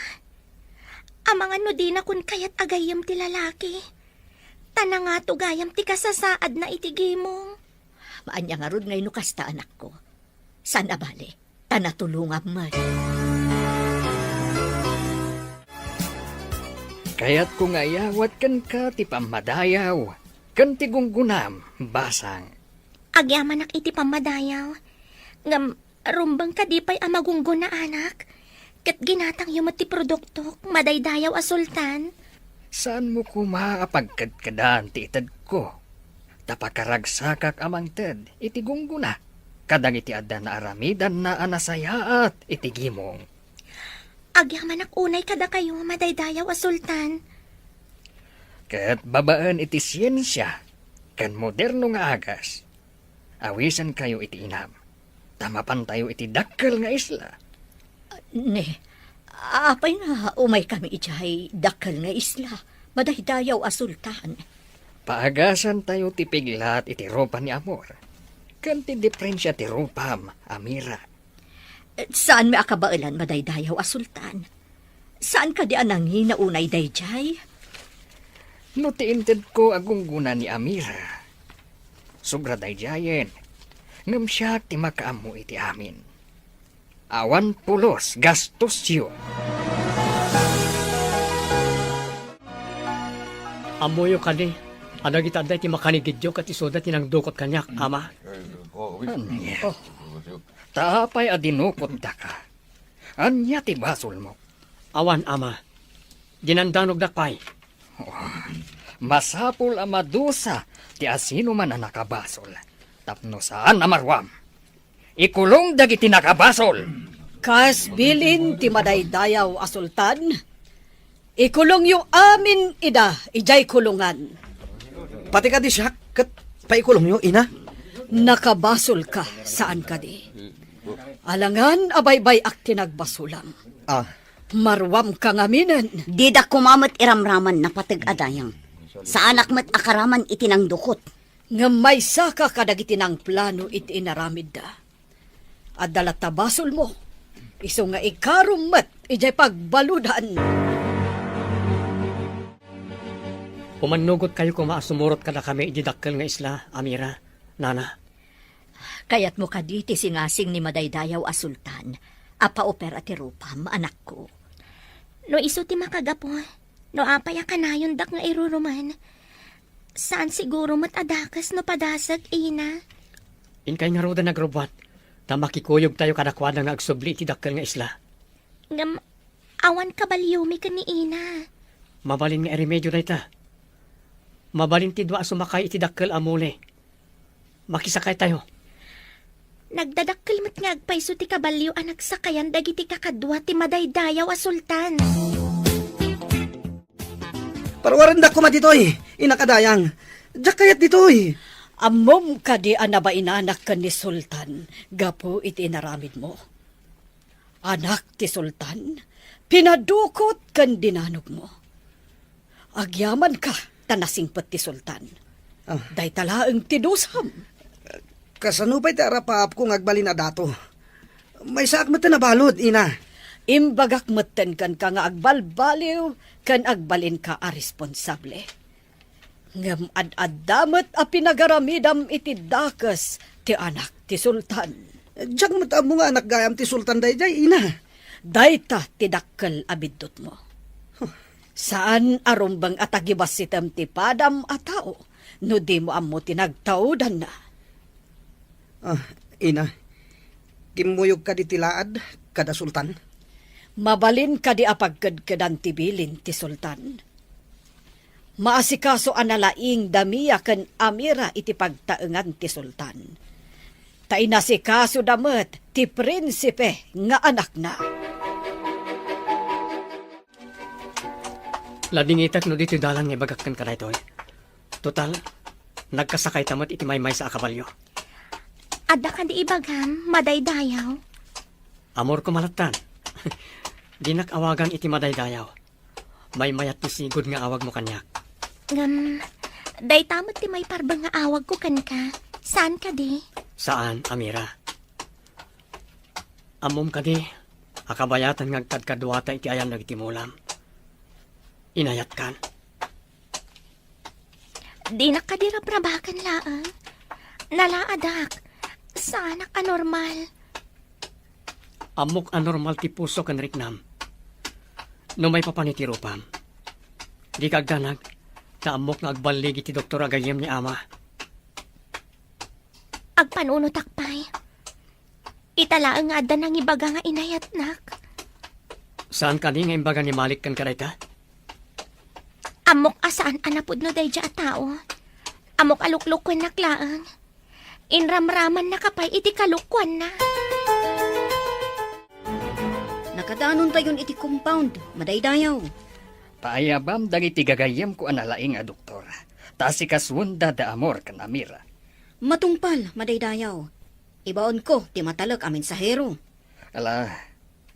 Amangan no dinakon kayat a gayyem ti lalaki. Ta nangato gayam ti kasasaadna iti gimong. Ania ngarud ngay no kasta, anakko? Saan a bale, ta natulongam met. Kayatko nga iyawat kenka ti pammadayaw ken ti gunggonam, basang. Agyamanak iti pammadayaw. Ngem, rumbeng kadi pay a magunggona, anak? Ket ginatangyo met ti produktok, madaydayaw a sultan. Saanmo koma a pagkedkedan ti itedko, ta pakaragsakak a mangted iti gunggona kadagiti adda naaramidanna a nasayaat iti gimong. Agyamanak unay kadakayo, madaydayaw a sultan. Ket babaen iti siensia ken moderno nga agas, awisenkayo iti inam, ta mapantayo iti dakkel nga isla. Ne, apay nga umaykami idiay dakkel nga isla, madaydayaw a sultan? Paagasantayo ti piglat iti rupa ni Amor, ken ti diprensia ti rupam, Amira. Saanmi a kabaelan, madaydayaw a sultan. Saan kadi a nangina unay daydiay? No ti intedko a gunggona ni Amira, sugra daydiayen, ngem siak ti makaammo iti amin. Awan pulos gastosyo. Ammoyo kadi a dagita adda iti makanigidyo ket isuda ti nangdukot kaniak, ama? Ania? Ta apay a dinukotdaka? Ania ti basolmo? Awan, ama. Dinandanogdak pay. Oh, masapul a madusa ti asinoman a nakabasol tapno saan a maruam. Ikulong dagiti nakabasol. Kas bilin ti madaydayaw a sultan, ikulongyo amin ida idiay kulongan. Pati kadi siak, ket paikulongyo, ina? Nakabasolka, saan kadi? Alangan a baybay-ak ti nagbasolam. Ah. Maruamka ngaminen. Didak koma met iramraman napateg a dayang. Saanak met a karaman iti nangdukot. Ngem maysaka kadagiti nangplano iti inaramidda. Adda latta basolmo, isu nga ikarom met idiay pagbaludan. Umannugotkayo koma a sumurot kadakami idiay dakkel nga isla, Amira, nana. Kayatmo kadi ti singasing ni madaydayaw a sultan a paopera ti rupam, anakko? No isu ti makagapu, no apay a kanayondak nga iruruman? Saan siguro met a dakes no padasek, ina. Inkay ngaruden a nagrubbuat, ta makikuyogtayo kadakuada nga agsubli iti dakkel nga isla. Ngem awan kabaliomi ken ni ina. Mabalin nga iremedio dayta. Mabalin ti dua a sumakay iti dakkel a muli. Makisakaytayo. Nagdadakkel met nga agpayso ti kabalio a nagsakayan dagiti kakadua ti madaydayaw a sultan. Paruarendak koma ditoy, innak a dayang. Diak kayat ditoy. Ammom kadi a nabainanak ken ni Sultan gapu iti inaramidmo? Anak ti Sultan, pinadukot ken dinanogmo. Agyamanka ta nasingpet ti Sultan. Ah. Dayta laeng ti dusam. Kasano pay ti arapaapko nga agbalin a dato? Maysaak met a balud, ina. Imbagak metten kenka nga agbalbaliw ken agbalinka a responsable. Ngem ad-adda met a pinagaramidam iti dakes ti anak ti sultan. Diak met ammo nga anak gayam ti sultan daydiay, ina. Dayta ti dakkel a biddutmo. Huh. Saan a rumbeng a tagibassitem ti padam a tao no dimo ammo ti nagtaudanna. Ah, ina, kimmuyog kadi ti laad kada sultan? Mabalin kadi a pagkedkedan ti bilin ti sultan? Maasikaso a nalaing da Mia ken Amira iti pagtaengan ti sultan. Ta inasikasoda met ti prinsipe nga anakna. Ladingitek no ditoy dalan nga ibagak kenka daytoy. Total, nagkasakayta met iti maymaysa a kabalio. Adda kadi ibagam, madaydayaw? Amor ko malattan. Dinak awagan iti madaydayaw. Maymayat ti sigud nga awagmo kaniak. Ngem, dayta met ti maiparbeng nga awagko kenka. Saan kadi? Saan, Amira. Ammom kadi a kabayatan nga agkadkaduata iti ayan dagiti mulam. Inayatkan. Dinak kadi rabrabaken laeng. Nalaadak. Saanak a normal. Ammok a normal ti puso ken riknam. No maipapan iti rupam. Dika agdanag, ta ammok nga agballigi ti doktor a gayyem ni ama. Agpanunotak pay. Ita laeng nga adda nangibaga nga inayatnak. Saan kadi nga imbaga ni Malik kenka dayta? Ammok a saan a napudno daydiay a tao. Ammok a luklukuennak laeng. Inramramannaka pay iti kalukuanna. Nakadanontayon iti compound, madaydayaw. Paayabam dagiti gagayyemko a nalaing a doktor, ta asikasuenda da Amor ken Amira. Matungpal, madaydayaw. Ibaonko ti matalek a mensahero. Ala,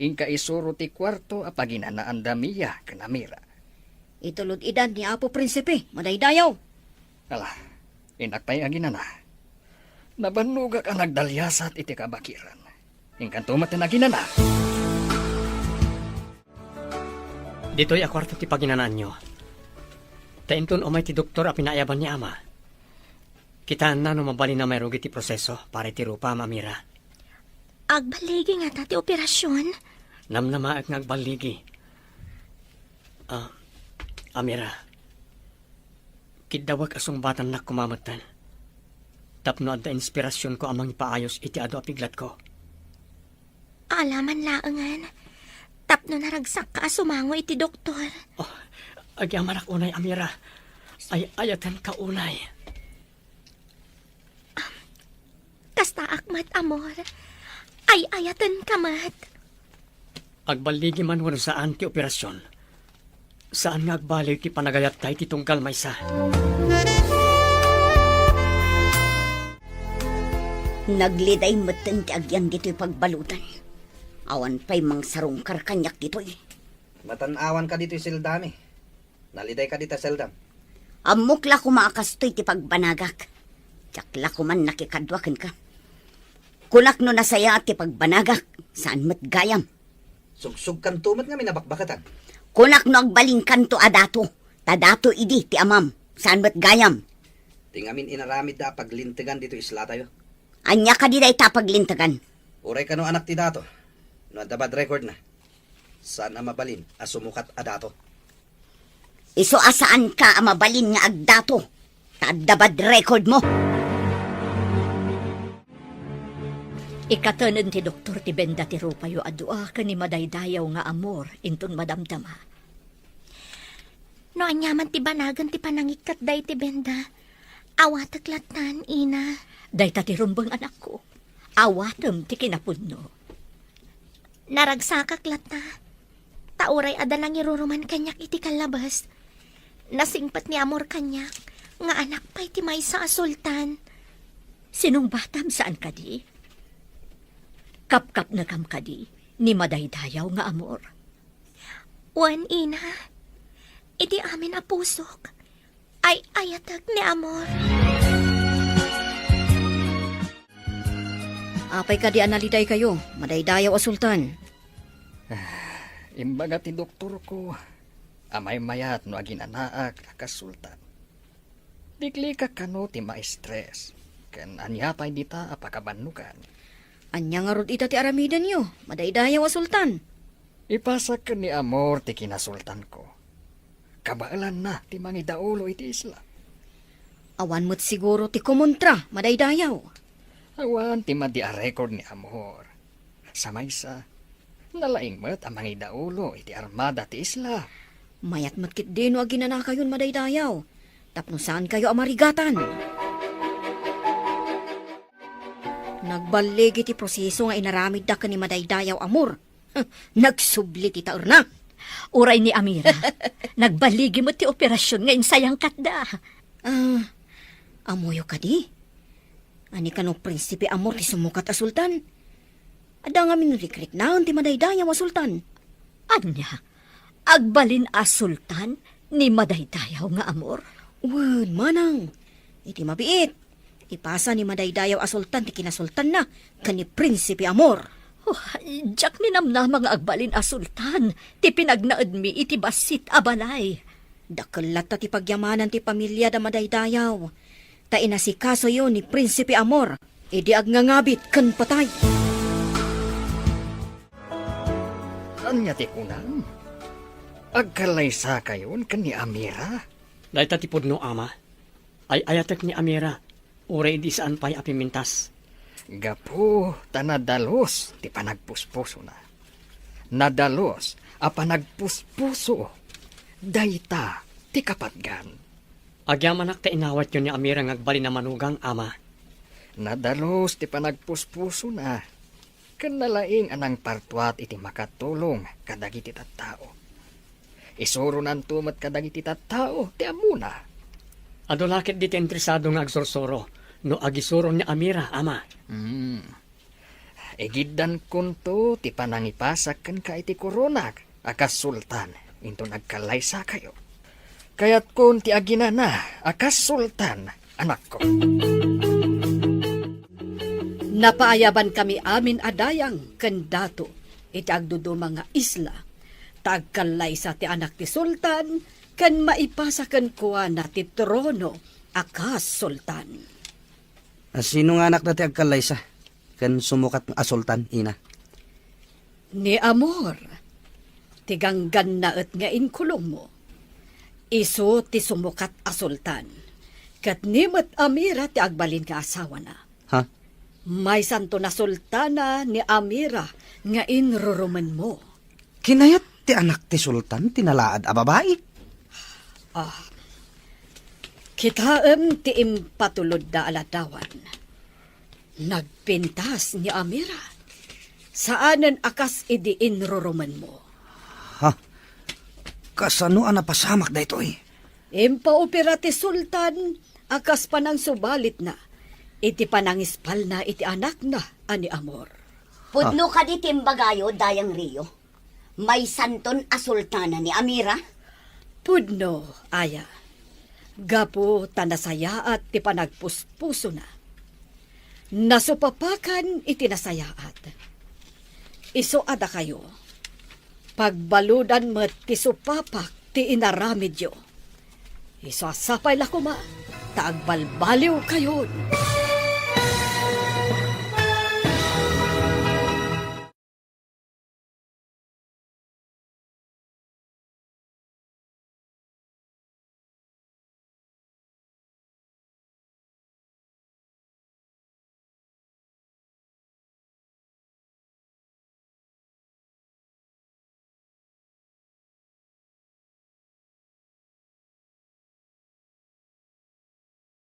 inka isuro ti kuarto a paginanaanda Mia ken Amira. Itulod idan ni Apo Prinsipe, madaydayaw. Ala, innak pay aginana. Nabannogak a nagdaliasat iti kabakiran. Inkanto met ti naginana. Ditoy a kuarto ti paginanaanyo. Ta inton umay ti doktor a pinaayaban ni Ama. Kitaenna no mabalin a mairugi ti proseso para iti rupam, Amira. Agballigi ngata ti operasion? Namnamaek nga agballigi. Ah, Amira, kiddawek a sungbatannak koma metten. Tapno adda inspirasionko a mangipaayos iti adu a piglatko. Alaman laengen, tapno naragsakka a sumango iti doktor. Oh, agyamanak unay, Amira. Ay-ayatenka unay. Kastaak met, Amor. Ay-ayatenka met. Agballigi man wenno saan ti operasion, saan nga agbaliw ti panagayatta iti tunggal maysa. Nagliday metten ti agyan ditoy pagbaludan. Awan pay mangsarungkar kaniak ditoy. Matan-awanka ditoy seldami. Nalidayka dita seldam. Ammok la koma a kastoy ti pagbanagak. Diak la koma nakikadua kenka. Kunak no nasayaat ti pagbanagak, saan met gayam. Sugsugkanto met ngamin a bakbakatan. Kunak no agbalinkanto a dato, ta dato idi ti amam, saan met gayam. Ti ngamin inaramidda a paglintegan ditoy islatayo. Ania kadi dayta a paglintegan? Uray kano anak ti dato. No adda bad recordna, saan a mabalin a sumukat a dato. Isu a saanka a mabalin nga agdato, ta adda bad recordmo. Ikatenen ti doktor ti benda ti rupayo a dua ken ni madaydayaw nga Amor inton madamdama. No ania man ti banagen ti panangikkat dayta benda, awatek lattan, Ina. Dayta ti rumbeng, anakko. Awatem ti kinapudno. Naragsakak latta, ta uray adda nangiruruman kaniak iti kallabas. Nasingpet ni Amor kaniak nga anak pay ti maysa a sultan. Sinungbatam saan kadi? Kapkapnekam kadi ni madaydayaw nga Amor? Wen, Ina. Iti amin a pusok, ay-ayatek ni Amor. Apay kadi a nalidaykayo, madaydayaw a sultan? Ah, imbaga ti doktorko a maymayat no aginanaak a kas sultan. Diglikak kano ti ma-stress, ken ania pay dita a pakabannogan. Ania ngarud ita ti aramidenyo, madaydayaw a sultan? Ipasak ken ni Amor ti kinasultanko. Kabaelanna ti mangidaulo iti isla. Awan met siguro ti kumontra, madaydayaw. Awan ti madi a record ni Amor. Sa maysa, nalaing met a mangidaulo iti armada ti isla. Mayat met ketdi no aginanakayon, madaydayaw, tapno saankayo a marigatan. Nagballigi ti proseso nga inaramidda ken ni madaydayaw Amor. Nagsubli ti taerna. Uray ni Amira, nagballigi met ti operasion nga insayangkatda. Ah, ammoyo kadi? Ania kano Prinsipe Amor ti sumukat a sultan? Adda ngamin rikriknaen ti madaydayaw a sultan. Ania? Agbalin a sultan ni madaydayaw nga Amor? Wen, manang. Iti mabiit, ipasa ni madaydayaw a sultan ti kinasultanna ken ni Prinsipe Amor. Oh, diak ninamnama nga agbalin a sultan ti pinagnaedmi iti bassit a balay. Dakkel latta ti pagyamanan ti pamiliada, madaydayaw, ta inasikasoyo ni Prinsipe Amor idi agngangabit ken patay. Ania ti kunam? Agkallaysakayon ken ni Amira? Dayta ti pudno, Ama. Ay-ayatek ni Amira, uray idi saan pay a pimmintas. Gapu ta nadalus ti panagpuspusona. Nadalus a panagpuspuso. Dayta ti kapatgan. Agyamanak ta inawatyo ni Amira nga agbalin a manugang, Ama. Nadalus ti panagpuspusona, ken nalaing a nangpartuat iti makatulong kadagiti tattao. Isuronanto met kadagiti tattao ti ammona. Adu la ketdi ti interesado nga agsursuro no agisuro ni Amira, Ama. Hmm. Igiddankonto ti panangipasak kenka iti koronak a kas sultan inton agkallaysakayo. Kayatkon ti aginana a kas sultan, anakko. Napaayabankami amin a dayang ken dato iti agduduma nga isla, ta agkallaysa ti anak ti sultan ken maipasa kenkuana ti trono a kas sultan. Sino nga anakda ti agkallaysa ken sumukat a sultan, ina? Ni Amor, ti ganggannaet nga inkulongmo. Isu ti sumukat a sultan, ket ni met Amira ti agbalin nga asawana. Ha? Maysanto a sultana ni Amira nga inrurumenmo. Kinayat ti anak ti sultan ti nalaad a babai? Ah, kitaem ti impatulodda a ladawan. Nagpintas ni Amira. Saanen a kas idi inrurumenmo. Ha? Kasano a napasamak daytoy? Impaopera ti sultan a kas panangsubalitna iti panangispalna iti anakna a ni Amor. Pudno kadi ti imbagayo, Dayang Rio? Maysanton a sultana ni Amira? Pudno, aya. Gapu ta nasayaat ti panagpuspusona. Nasupapakan iti nasayaat. Isu a dakayo, pagbaludan met ti supapak ti inaramidyo. Isu a sapay la koma ta agbalbaliwkayon.